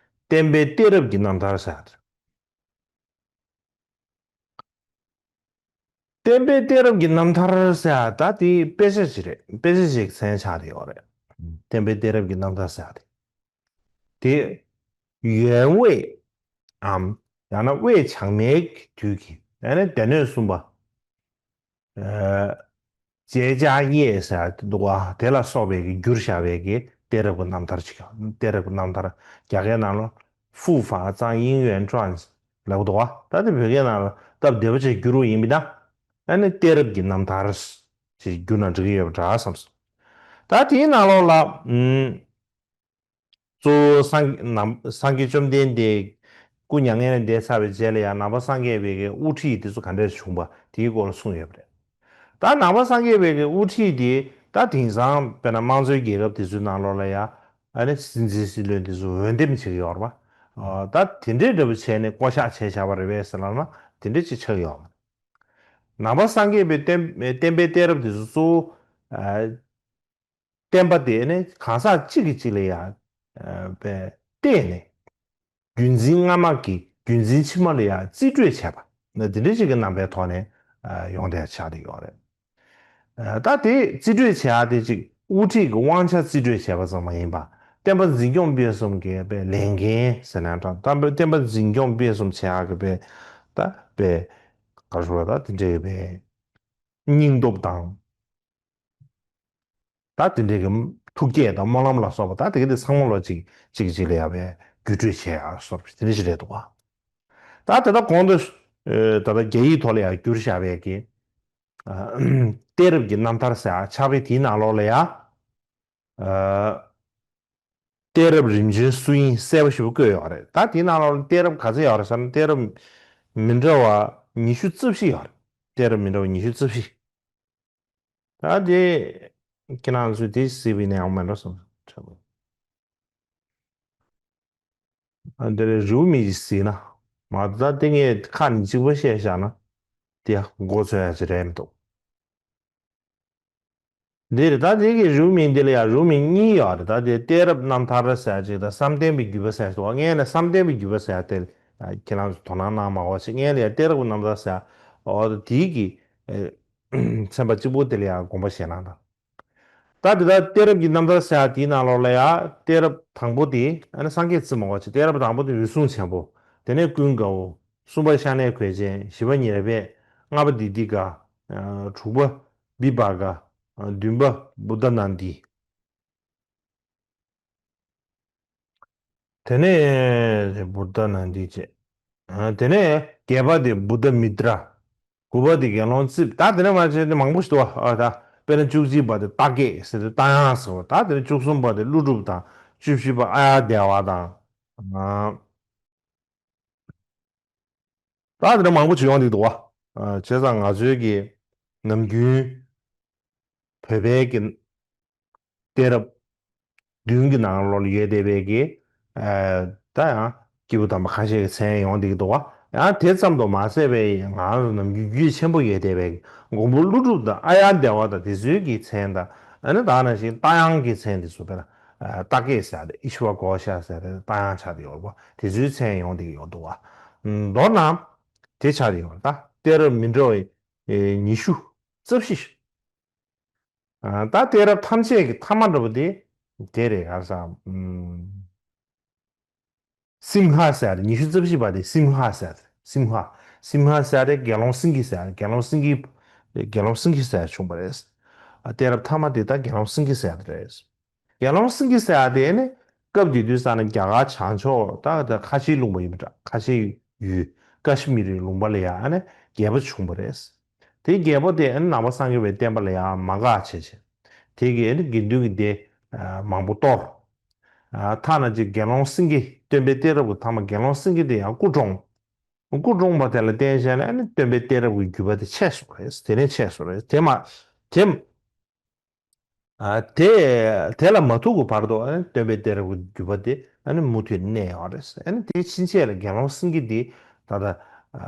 བསྟན་པའི་གཏད་རབས་ཀྱི་རྣམ་ཐར་ཟེར་ཡ་རེད། བསྟན་པའི་གཏད་རབས་ཀྱི་རྣམ་ཐར་ཟེར་ཡ་ད་དེ་དཔེ་ཆ་ཞིག་རེད། དཔེ་ཆ་ཞིག་མཚན་ཆགས་བསྡད་ཡོད་རེད། བསྟན་པའི་གཏད་རབས་ཀྱི་རྣམ་ཐར་ཟེར་ཡ་དེ། དེ་ཡོན་དབུས་འམ། ཡང་ན་དབུས་བྱང་མའི་དུས་ཀྱི་ཡང་ན་སྡེ་སྣོད་གསུམ་པ། ཨ། བྱེ་བྲག་ཡས་ཟེར་འདུག་བ། དེ་ལ་སོགས་པའི་གི་བསྒྱུར་བཞག་པའི་གི་གཏད་རབས་ཀྱི་རྣམ་ཐར་ཅིག་གཏད་རབས་ཀྱི་རྣམ་ཐར། རྒྱ་སྐད་ནང་ལ་ཧྥུ་ཧྥ་ཙང་དབྱིང་ཡོན་ཀྲོན་ལབ་འདུག་བ། ད་དེ་བོད་སྐད་ནང་ལ་སྟབས་བདེ་པོ་ཅིག་བསྒྱུར་བ་ཡིན་པ་ན། ཨ་ནི་གཏད་རབས་ཀྱི་རྣམ་ཐར་ཅིག་བསྒྱུར་ན་འགྲིག་གི་ཡོད་པ་འདྲ་བསམ་སོང་། ད་དེའི་ནང་ལོགས་ལ། ཨུམ། གཙོ་བོ་སངས་ནམ་སངས་རྒྱས་བཅོམ་ལྡན་འདས་སྐུ་མྱ་ངན་ལས་འདས་ཚར་བའི་རྗེས་ལ་ཡང་ནང་པ་སངས་རྒྱས་པའི་གི་དབུ་ཁྲིད་དེ་ཚོ་ག་འདྲས་བྱུང་པ་དེའི་སྐོར་ལ་གསུངས་ཡོད་པ་རེད། ད་ནང་པ་སངས་རྒྱས་པའི་གི་དབུ་ཁྲིད་དེ་ད་དེང་སང་དཔེར་ན་དམངས་གཙོའི་རྒྱལ་ཁབ་དེ་ཚོའི་ནང་ལོགས་ལ་ཡང་ཨ་ནི་སྲིད་འཛིན་སྲིད་བློན་དེ་ཚོ་འོས་འདེམས་བྱེད་ཀྱི་ཡོད་རེད་པ། ཨ། ད་དེ་འདྲའི་འདྲ་པོ་བྱས་ནས་བསྐོ་གཞག་བྱས་བཞག་པ་རེད་པས་ཟེར་ལབ་ན་དེ་འདྲ་ཅིག་ཆགས་ཀྱི་ཡོད་མ་རེད། ནང་པ་སངས་རྒྱས་པའི་བསྟན་བསྟན་པའི་གཏད་རབས་དེ་ཚོ་གཙོ་བོ། ཨ། བསྟན་པ་དེ་ནི་གང་ཟག་གཅིག་གིས་གཅིག་ལ་ཡང་བལྟས་ནས་རྒྱུན་འཛིན་སྔ་མ་གིས་རྒྱུན་འཛིན་ཕྱི་མ་ལ་ཡང་རྩིས་སྤྲོད་བྱས་པ་ན་འདི་འདྲ་ཅིག་གི་རྣམ་པའི་ཐོག་ནས་ཡོང་བསྡད་ཆགས་བསྡད་ཡོད་རེད། ད་དེ་རྩིས་སྤྲོད་བྱེད་ཡག་དེ་ཅིག་དབུ་ཁྲིད་ཀྱི་དབང་ཆ་རྩིས་སྤྲོད་བྱས་པ་ཙམ་མ་ཡིན་པ། བསྟན་པ་འཛིན་སྐྱོང་སྤེལ་གསུམ་གྱི་པའི་ལས་འགན་ཟེར་ན་འདྲ། བསྟན་པ་བསྟན་པ་འཛིན་སྐྱོང་སྤེལ་གསུམ་བྱེད་ཡག་གི་པའི་ད་པའི་ག་རེ་ཞུ་དགོས་རེད། ད་དེ་འདྲའི་པའི་སྙིང་སྟོབས་དང་། ད་དེ་འདྲའི་གི་ཐུགས་བསྐྱེད་དང་སྨོན་ལམ་ལ་སོགས་པ་ད་དེ་ག་དེ་ཚང་མ་ལོ་གཅིག་གཅིག་གཅིག་ལ་ཡ་བའི་བརྒྱུད་སྤྲོད་བྱེད་ཡ་སོགས་པ་དེ་འདྲ་ཞིག་རེད་འདུག་བ། ད་དེ་ད་གོང་དུ་ད་ལྟ་རྒྱ་ཡིག་ཐོག་ལ་ཡ་བསྒྱུར་བཞག་པའི་གི་གཏད་རབས་ཀྱི་རྣམ་ཐར་ཟེར་ཡ་ཕྱག་དཔེ་དེའི་ནང་ལོགས་ལ་ཡ། གཏད་རབས་རིམ་བྱོན་སུ་ཡིན་གསལ་པོ་ཞེ་པོ་བཀོད་ཡོད་རེད། ད་དེའི་ནང་ལོགས་ལ་གཏད་རབས་ག་ཚོད་ཡོད་རེད་ཟེར་ན་གཏད་རབས་མི་འདྲ་བ་ཉི་ཤུ་རྩ་བཞི་ཡོད་རེད། གཏད་རབས་མི་འདྲ་བ་ཉི་ཤུ་རྩ་བཞི། ད་དེ་ཁྱེད་རང་ཚོས་དེ་གཟིགས་པ་ཡིན་ན་ཡག་མེད་འགྲོ་སོང་། ཨ་འདི་རེད། རེའུ་མིག་ཅིག་གཟིགས་ན་མ་གཏོགས་ད་དེ་ངས་ཁ་ནས་གཅིག་པོ་བཤད་བཞག་ན་དེ་མགོ་ཚོས་ཡ་ཅིག་རེད་མི་འདུག་འདི་རེད། ད་དེ་གི་རེའུ་མིག་འདི་ལ་ཡང་རེའུ་མིག་གཉིས་ཡོད་རེད། ད་དེ་གཏད་རབས་རྣམ་ཐར་ཟེར་ཡ་ཅིག་དང་བསམ་གཏན་པའི་བརྒྱུད་པ་ཟེར་ཡ་ཅིག་འདུག་ངས་ནི་བསམ་གཏན་པའི་བརྒྱུད་པ་ཟེར་ཡ་དེ་ཁྱེད་རང་ཚོ་དོ་སྣང་གནང་མ་དགོས་ཤིག་ངས་ལ་ཡང་གཏད་རབས་ཀྱི་རྣམ་ཐར་ཟེར་ཡ་འོ་ད་དེའི་གི་ཚན་པ་གཅིག་པོ་དེ་ལ་ཡང་དགོངས་པ་བཞེས་གནང་དང་། ད་དེ་ལྟར་གཏད་རབས་ཀྱི་རྣམ་ཐར་ཟེར་ཡ་དེའི་ནང་ལོགས་ལ་ཡང་གཏད་རབས་དང་པོ་དེ་ཨ་ནི་སངས་རྒྱས་བརྩི་མ་དགོས་ཤིག་གཏད་རབས་དང་པོ་དེ་འོད་སྲུང་ཆེན་པོ། དེ་ནས་ཀུན་དགའ་བོ། གསུམ་པ་ཤ་ནའི་གོས་ཅན། བཞི་པ་ཉེར་སྦས། ལྔ་པ་དི་ཏི་ཀ། དྲུག་པ་བི་བྷ་ག་བདུན་པ་བུདྡྷ་ནན་དི། དེ་ནས་བུདྡྷ་ནན་དི་བྱས། དེ་ནས་བརྒྱད་པ་དེ་བུདྡྷ་མི་ཏྲ། དགུ་པ་དེ་དགེ་སློང་རྩིབས། ད་དེ་ནས་མ་བྱས་ཏེ་མང་པོ་ཞིག་འདུག་བ། ཨ་ད་དཔེར་ན་བཅུ་གཅིག་པ་དེ་རྟ་སྐད་ཟེར་ཏེ་རྟ་དབྱངས་ཟེར་བ། ད་དེ་ནས་བཅུ་གསུམ་པ་དེ་ཀླུ་སྒྲུབ་དང་། བཅུ་བཞི་པ་ཨཱརྱ་དེ་ཝ་དང་། ད་དེ་འདྲ་མང་པོ་ཅིག་ཡོང་གི་འདུག་བ། བྱས་ཙང་ང་ཚོའི་གི་ནམ་རྒྱུན་བོད་པའི་གི་གཏད་རབས་བདུན་གྱི་ནང་ལོགས་ལ་ཡོད་བསྡད་པའི་གི་ད་ཡང་སྐྱེས་བུ་དམ་པ་ཁ་ཤས་ཀྱི་མཚན་ཡོང་གི་འདུག་བ། ཡང་དེ་ཙམ་དུ་མ་ཟད་པའི་ང་རང་ཚོ་ནམ་རྒྱུན་རྒྱུས་ཆེན་པོ་ཡོད་བསྡད་པའི་གི་མགོན་པོ་ཀླུ་སྒྲུབ་དང་ཨཱརྱ་དེ་ཝ་དང་དེ་ཚོའི་གི་མཚན་དང་། ཨ་ནི་ད་ནང་བཞིན་རྟ་དབྱངས་ཀྱི་མཚན་དེ་ཚོ་དཔེར་ན་རྟ་སྐད་ཟེར་ཏེ་ཨི་ཤྭ་ཀོ་ཤ་ཟེར་ཏེ་རྟ་དབྱངས་ཆགས་བསྡད་ཡོད་རེད་བ། དེ་ཚོའི་མཚན་ཡོང་བསྡད་ཀྱི་ཡོད་འདུག་བ། མདོར་ན་དེ་ཆགས་བསྡད་ཡོད་རེད། ད་གཏད་རབས་མི་འདྲ་བའི་ཉི་ཤུ་རྩ་བཞི། ད་གཏད་རབས་ཐམས་ཅད་ཀྱི་ཐ་མ་འདྲ་པོ་དེ་དེ་རེད། ག་རེ་ཟེར། སིམ་ཧ་ཟེར་ཏེ་ཉི་ཤུ་རྩ་བཞི་པ་དེ་སིམ་ཧ་ཟེར་ཏེ། སིམ་ཧ། སིམ་ཧ་ཟེར་ཏེ་དགེ་སློང་སེང་གེ་ཟེར། དགེ་སློང་སེང་གེ། དགེ་སློང་སེང་གེ་ཟེར་བྱུང་བ་རེད། ཨ་གཏད་རབས་ཐ་མ་དེ་ད་དགེ་སློང་སེང་གེ་ཟེར་དེ་རེད། དགེ་སློང་སེང་གེ་ཟེར་དེ་ནི་ སྐབས་དེ་དུས་ཙ་ན་རྒྱ་གར་བྱང་ཕྱོགས་ད་ད་ཁ་ཆེའི་ལུང་པ་ཡིན་པ་འདྲ། ཁ་ཆེའི་ཡུལ་ཀ་ཤི་མིར་ལུང་པ་ལ་ཡ་ཨ་ནི་རྒྱལ་པོ་བྱུང་བ་རེད། དེའི་རྒྱལ་པོ་དེ་ཨ་ནི་ནང་པ་སངས་རྒྱས་པའི་བསྟན་པ་ལ་ཡ་མ་དགའ་བྱས་བྱས། དེ་གིས་ཨ་ནི་དགེ་འདུན་གྱི་སྡེ་མང་པོ་གཏོར། ཐ་ན་ཅིག་དགེ་སློང་སེང་གེ་སྟོན་པའི་གཏད་རབས་ཀྱི་ཐ་མ་དགེ་སློང་སེང་གེ་དེ་ཡང་སྐུ་གྲོངས། སྐུ་གྲོངས་པ་དེ་ལ་བརྟེན་བྱས་ནས་ཨ་ནི་སྟོན་པའི་གཏད་རབས་ཀྱི་རྒྱུད་པ་དེ་ཆད་སོང་རེད། དེ་ནས་ཆད་སོང་རེད། དེ་མ་དེ་ཨ་དེ་དེ་ལ་མ་ཐུག་གི་བར་དུ་ཨ་ནི་སྟོན་པའི་གཏད་རབས་ཀྱི་རྒྱུད་པ་དེ་ཨ་ནི་མུ་མཐུད་གནས་ཡོད་རེད། ཨ་ནི་དེའི་ཕྱིན་ཆད་ལ་དགེ་སློང་སེང་གེ་དེ་ད་ལྟ་ཨ་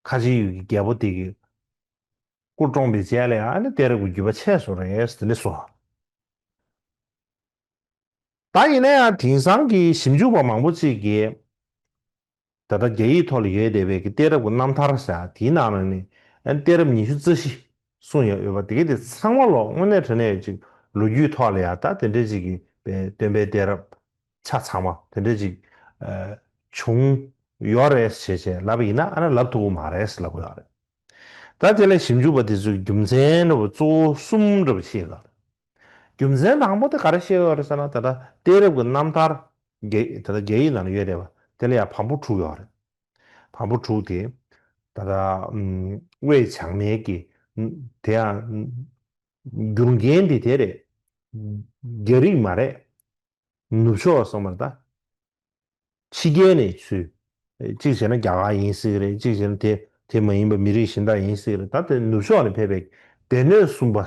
ཁ་ཆེའི་ཡུལ་གྱི་རྒྱལ་པོ་དེ་གི་སྐུ་གྲོངས་པའི་རྗེས་ལ་ཡང་ཨ་ནི་གཏད་རབས་ཀྱི་རྒྱུད་པ་ཆད་སོང་རེད། དེ་ནས་སོ། ད་ཡིན་ན་ཡང་དེང་སང་གི་ཞིབ་འཇུག་པ་མང་པོ་ཅིག་གིས་ད་ལྟ་རྒྱ་ཡིག་ཐོག་ལ་ཡོད་བསྡད་པའི་གི་གཏད་རབས་ཀྱི་རྣམ་ཐར་ཟེར་དེའི་ནང་ལ་ནི་ཨ་ནི་གཏད་རབས་ཉི་ཤུ་རྩ་བཞི་གསུངས་ཡོད་ཡོད་པ་དེ་གི་དེ་ཚང་མ་ལོ་དངོས་གནས་དྲང་གནས་ཅིག་ལོ་རྒྱུས་ཐོག་ལ་ཡང་ད་དེ་འདྲ་ཅིག་གི་སྟོན་པའི་གཏད་རབས་ཆ་ཚང་མ་དེ་འདྲ་ཅིག་ཨ་བྱུང་ཡོད་རེད་ཟེར་བྱས་ལབ་པ་ཡིན་ན་ཨ་ནི་ལབ་ཐུབ་ཀྱི་མ་རེད་ཟེར་ལབ་དགོས་ཡོད་རེད། ད་དེ་ལ་ཞིབ་འཇུག་པ་དེ་ཚོས་རྒྱུ་མཚན་འདྲ་བོ་གཙོ་བོ་གསུམ་འདྲ་བོ་བཤད་ཡོད་རེད། རྒྱུ་མཚན་དང་པོ་དེ་ག་རེ་བཤད་ཡོད་རེད་ཟེར་ན་ད་ལྟ་གཏད་རབས་ཀྱི་རྣམ་ཐར་རྒྱ་ད་ལྟ་རྒྱ་ཡིག་ནང་ལ་ཡོད་རེད་བ། དེ་ལ་ཡང་བམ་པོ་དྲུག་ཡོད་རེད། བམ་པོ་དྲུག་དེ་ད་ལྟ་ཨམ་དབུས་བྱང་མའི་གི་དེ་ཡང་བསྒྱུར་མཁན་དེ་དེ་རེད། རྒྱ་རིགས་མ་རེད། ནུབ་ཕྱོགས་སོང་བར་ད། ཕྱི་རྒྱལ་ནས་ཚུར། གཅིག་བྱས་ན་རྒྱ་གར་ཡིན་སྲིད་ཀྱི་རེད། གཅིག་བྱས་ན་དེ་དེ་མ་ཡིན་པ་མི་རིགས་གཞན་དག་ཡིན་སྲིད་ཀྱི་རེད། ད་དེ་ནུབ་ཕྱོགས་ནས་ཕེབས་པའི་སྡེ་སྣོད་གསུམ་པ།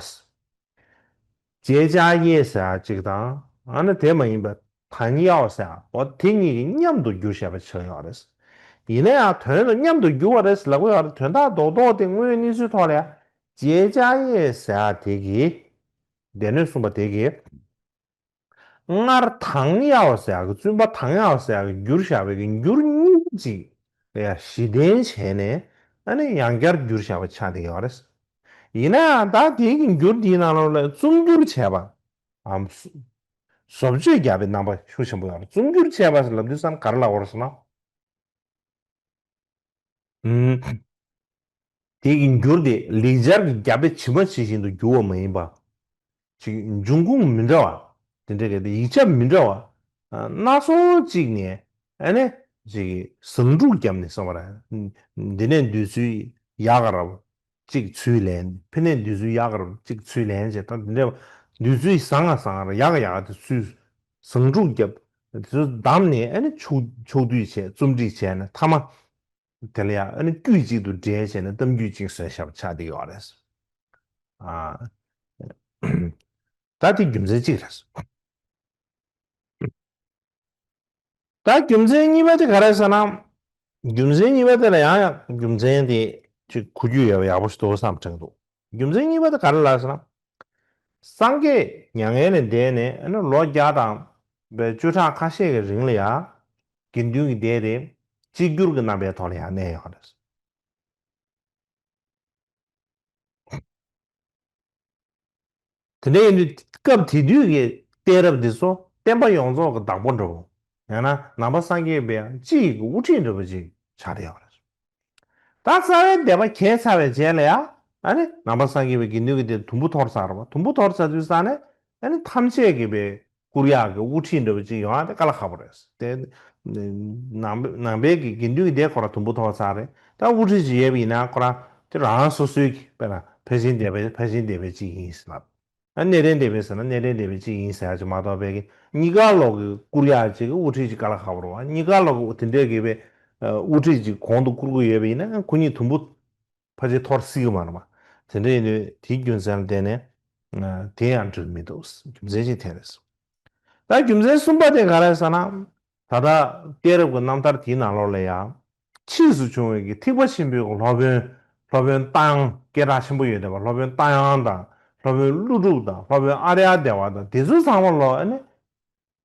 ཅེ་ཅཱ་ཡེ་ཟེར་ཡག་གཅིག་དང་ཨ་ནི་དེ་མ་ཡིན་པ་ཐང་ཡའོ་ཟེར་ཡག་འོ་དེ་གཉིས་ཀྱིས་མཉམ་དུ་བསྒྱུར་བཞག་པ་ཆགས་ཡོད་རེད། ཡིན་ན་ཡང་དོན་དུ་མཉམ་དུ་བསྒྱུར་བ་རེད་ལབ་ཀྱི་ཡོད་རེད། དོན་དག་རྡོག་རྡོག་དེ་དངོས་ཡོད་གནས་ཚུལ་ཐོག་ལ་ཡང་ཅེ་ཅཱ་ཡེ་ཟེར་ཡག་དེ་གིས་སྡེ་སྣོད་གསུམ་པ་དེ་གིས། སྔར་ཐང་ཡའོ་ཟེར་ཡག་གི་བཙུན་པ་ཐང་ཡའོ་ཟེར་ཡག་གི་བསྒྱུར་བཞག་པའི་གི་འགྱུར་གཉིས་ཅིག་ལ་ཡང་གཞི་རྟེན་བྱས་ནས་ཨ་ནི་ཡང་བསྐྱར་བསྒྱུར་བཞག་པ་ཆགས་བསྡད་ཡོད་རེད། ཡིན་ན་ཡང་ད་དེའི་གི་འགྱུར་འདིའི་ནང་ལོགས་ལ་རྩོམ་བསྒྱུར་བྱས་པའམ་བཟོ་བཅོས་བརྒྱབ་པའི་རྣམ་པ་ཤུགས་ཆེན་པོ་ཡོད་རེད། རྩོམ་བསྒྱུར་བྱས་པ་ལབ་དུས་ཙམ་ག་རེ་ལབ་དགོས་རེད་ཟེར་ན། ཨུམ། དེ་གི་འགྱུར་དེ་ལེགས་སྦྱར་གྱི་རྒྱ་དཔེ་ཇི་མ་ཇི་བཞིན་དུ་བསྒྱུར་བ་མ་ཡིན་པ། ཅིག་འབྱུང་ཁུངས་མི་འདྲ་བ། དེ་འདྲ་གི་དེ་ཡིག་ཆ་མི་འདྲ་བ། སྣ་ཚོགས་ཅིག་ནས་ཨ་ནི་ཅིག་ཟུང་འཇུག་བརྒྱབ་ནས་གསུངས་པ་རེད། འདི་ནས་འདོད་ཚུལ་ཡག་ག་རབ། གཅིག་ཚུར་ལེན། ཕ་ནས་འདོད་ཚུལ་ཡག་ག་རབ་གཅིག་ཚུར་ལེན་བྱས་ད་འདི་འདྲ་འདོད་ཚུལ་བཟང་ང་བཟང་ང་ཡག་ག་ཡག་ག་དེ་ཚུར་ཟུང་འཇུག་བརྒྱབ། དེ་ཚོ་བདམས་ནས་ཨ་ནི་ཕྱོགས་ཕྱོགས་བསྡུས་བྱས་རྩོམ་སྒྲིག་བྱས་ནས་མཐའ་མ། དེ་ལ་ཡང་ཨ་ནི་དཀྱུས་གཅིག་ཏུ་འདྲེས་བྱས་ནས་གཏམ་རྒྱུད་གཅིག་བཟོས་བཞག་པ་ཆགས་བསྡད་ཡོད་རེད། ཨ། ད་དེ་རྒྱུ་མཚན་གཅིག་རེད། ད་རྒྱུ་མཚན་གཉིས་པ་དེ་ག་རེ་ཟེར་ན། རྒྱུ་མཚན་གཉིས་པ་དེ་ལ་ཡང་ཡང་རྒྱུ་མཚན་དེ་ཅིག་གོ་རྒྱུ་ཡོད་པ་ཡག་པོ་ཞིག་འདུག་བསམ་དྲན་འདུག་རྒྱུ་མཚན་གཉིས་པ་དེ་ག་རེ་ལབ་ཟེར་ན། སངས་རྒྱས་མྱ་ངན་ལས་འདས་ནས་ཨ་ནི་ལོ་བརྒྱ་དང་བཅུ་ཕྲག་ཁ་ཤས་ཀྱི་རིང་ལ་ཡང་དགེ་འདུན་གྱི་སྡེ་དེ་གཅིག་གྱུར་གྱི་རྣམ་པའི་ཐོག་ལ་ཡང་གནས་ཡོད་རེད། དེ་འདྲ་ཡིན་དུས་སྐབས་དེ་དུས་ཀྱི་གཏད་རབས་འདི་ཚོ་བསྟན་པ་ཡོངས་རྫོགས་ཀྱི་བདག་པོ་འདྲ་བོ། ཡང་ན་ནང་པ་སངས་རྒྱས་པའི་སྤྱི་ཡི་གི་དབུ་ཁྲིད་འདྲ་བོ་ཅིག་ཆགས་བསྡད་ཡོད་རེད། ད་རྩ་བའི་སྡེ་པ་གྱེས་ཚར་བའི་རྗེས་ལ་ཡང་ཨ་ནི་ནང་པ་སངས་རྒྱས་པའི་དགེ་འདུན་གྱི་སྡེ་དུམ་བུ་མཐོར་ཚར་བ། དུམ་བུ་མཐོར་ཚར་དུས་ཙང་ནས་ཨ་ནི་ཐམས་ཅད་ཀྱི་པའི་བསྐུར་ཡག་གི་དབུ་ཁྲིད་འདྲ་བོ་ཅིག་ཡོང་ཡག་དེ་དཀའ་ལས་ཁག་པོ་རེད། དེ་ནང་ནང་པའི་གི་དགེ་འདུན་གྱི་སྡེ་ཁོ་རང་དུམ་བུ་མཐོ་ཚར་རེད། ད་དབུ་ཁྲིད་ཅིག་ཡོད་པ་ཡིན་ན་ཁོ་རང་དེ་རང་སོ་སོའི་གི་དཔེར་ན་ཕར་ཕྱིན་སྡེ་པའི་ཕར་ཕྱིན་སྡེ་པའི་ཅིག་ཡིན་ཟེར་ལབ། ཨ་གནས་བརྟན་སྡེ་པའི་ཟེར་ན་གནས་བརྟན་སྡེ་པའི་ཅིག་ཡིན་ཟེར་ཡག་ཅིག་མ་གཏོགས་པའི་གི་གཉིས་ཀ་ལོག་གི་བསྐུར་ཡག་ཅིག་གི་དབུ་ཁྲིད་ཅིག་དཀའ་ལས་ཁག་པོ་རེད་བ། གཉིས་ཀ་ལོག་གི་དེ་འདྲའི་གི་པའི་དབུ་ཁྲིད་ཅིག་གོང་དུ་བསྐུར་གི་ཡོད་པ་ཡིན་ན་ཁོ་གཉིས་དུམ་བུ། ཕལ་ཆེར་མཐོར་སྲིད་ཀྱི་མ་རེད་པ། དེ་འདྲ་ཡིན་དུས་དེའི་རྒྱུ་མཚན་ལ་བརྟེན་ནས་དེ་ཡང་འགྲིག་མི་འདུག་རྒྱུ་མཚན་ཅིག་དེ་རེད། ད་རྒྱུ་མཚན་གསུམ་པ་དེ་ག་རེ་ཟེར་ན། ད་ལྟ་གཏད་རབས་ཀྱི་རྣམ་ཐར་དེའི་ནང་ལོགས་ལ་ཡང་ཕྱིས་སུ་བྱུང་བའི་གི་ཐེག་པ་ཆེན་པོའི་གི་སློབ་དཔོན་སློབ་དཔོན་རྟ་དབྱངས་སྐད་གྲགས་ཆེན་པོ་ཡོད་བསྡད་པ་སློབ་དཔོན་རྟ་དབྱངས་དང་སློབ་དཔོན་ཀླུ་སྒྲུབ་དང་སློབ་དཔོན་ཨཱརྱ་དེ་ཝ་དང་དེ་ཚོ་ཚང་མ་ལོ་ཨ་ནི།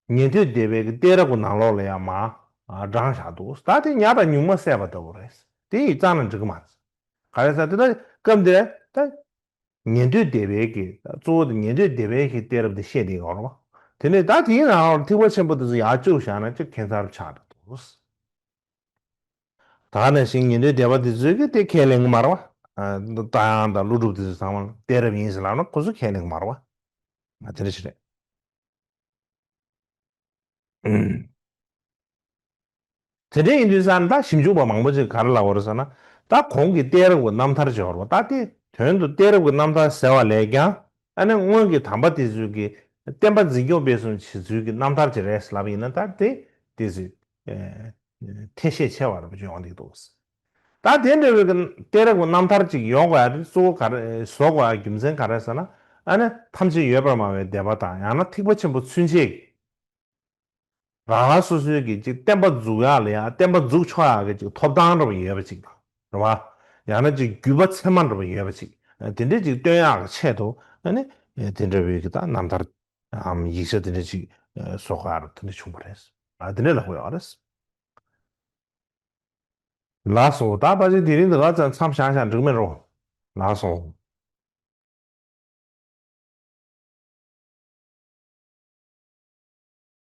ཉན་ཐོས་སྡེ་པའི་གི་གཏད་རབས་ཀྱི་ནང་ལོགས་ལ་ཡང་མར་བགྲངས་བཞག་འདུག་ད་དེ་ཉག་དང་ཉུང་མ་བསྲེས་པ་ལྟ་བུ་རེད། དེ་ཡིས་བརྩམས་ན་འགྲིག་གི་མ་རེད། ག་རེ་ཟེར་དེ་ད་སྐབས་འདིར་ད་ཉན་ཐོས་སྡེ་པའི་གི་གཙོ་བོ་དེ་ཉན་ཐོས་སྡེ་པའི་གི་གཏད་རབས་དེ་བཤད་བསྡད་ཡོད་རེད་བ། དེ་ནས་ད་དེའི་ནང་ལོགས་ཐེག་པ་ཆེན་པོ་དེ་ཚོ་ཡར་བཅུག་བཞག་ན་ཅིག་ཁྱད་མཚར་ཆགས་འགྲོ་འདུག་ད་ག་ནང་བཞིན་ཉན་ཐོས་སྡེ་པ་དེ་ཚོས་གི་དེ་ཁས་ལེན་གི་མ་རེད་བ། རྟ་དབྱངས་དང་ཀླུ་སྒྲུབ་དེ་ཚོ་ཚང་མ་གཏད་རབས་ཡིན་ཟེར་ལབ་ན་ཁོ་ཚོ་ཁས་ལེན་གི་མ་རེད་བ། དེ་འདྲ་ཞིག་རེད། དེ་འདྲ་ཡིན་དུས་ཙང་ད་ཞིབ་འཇུག་པ་མང་པོ་ཅིག་ག་རེ་ལབ་པ་རེད་ཟེར་ན། ད་གོང་གི་གཏད་རབས་ཀྱི་རྣམ་ཐར་ཅིག་ཡོད་རེད་པ། ད་དེ་དོན་དུ་གཏད་རབས་ཀྱི་རྣམ་ཐར་ཟེར་བ་ལས་ཀྱང་ཨ་ནི་སྔོན་གྱི་དམ་པ་དེ་ཚོས་ཀྱི་བསྟན་པ་འཛིན་སྐྱོང་སྤེལ་གསུམ་བྱེད་ཚུལ་གྱི་རྣམ་ཐར་ཅིག་རེད་ལབ་ཡིན་ན། ད་དེ་དེ་ཚོས་ཨེ་ཐེ་ཤེས་ཆེ་བ་རེད་པ་ཅིག་ཡོང་གི་འདུག་ད་དེ་འདྲ་བའི་གི་གཏད་རབས་ཀྱི་རྣམ་ཐར་ཅིག་ཡོང་དགོས་ཡ་དེ་གཙོ་བོ་ག་རེ་བཟོ་དགོས་ཡ་རྒྱུ་མཚན་ག་རེ་ཟེར་ན། ཨ་ནི་ཐམས་ཅད་ཡོད་པར་སྨྲ་བའི་སྡེ་པ་དང་། ཡང་ན་ཐེག་པ་ཆེན་པོ་ཚུན་ཆད་ཀྱི་རང་རང་སོ་སོའི་གི་ཅིག་བསྟན་པ་འཛུགས་ཡག་ལ་ཡ་བསྟན་པ་འཛུགས་ཆོག་ཡག་གི་ཅིག་ཐོབ་ཐང་འདྲ་པོ་ཡོད་པ་ཅིག་དང་། རེད་བ། ཡང་ན་ཅིག་རྒྱུད་པ་ཚད་མ་འདྲ་པོ་ཡོད་པ་ཅིག་དེ་འདྲས་ཅིག་སྟོན་ཡག་གི་ཆེད་དུ་ཨ་ནི་དེ་འདྲ་བའི་གི་ད་རྣམ་ཐར་འམ་ཡིག་ཆ་དེ་འདྲས་ཅིག་བཟོ་དགོས་ཡ་དེ་འདྲས་བྱུང་བ་རེད། ཨ་དེ་འདྲས་ལབ་དགོས་ཡོད་རེད། ལགས་སོ། ད་ཕལ་ཆེར་དེ་རིང་འདི་ག་ཙམ་མཚམས་བཞག་བཞག་འགྲིག་མེད་རོ། ལགས་སོ།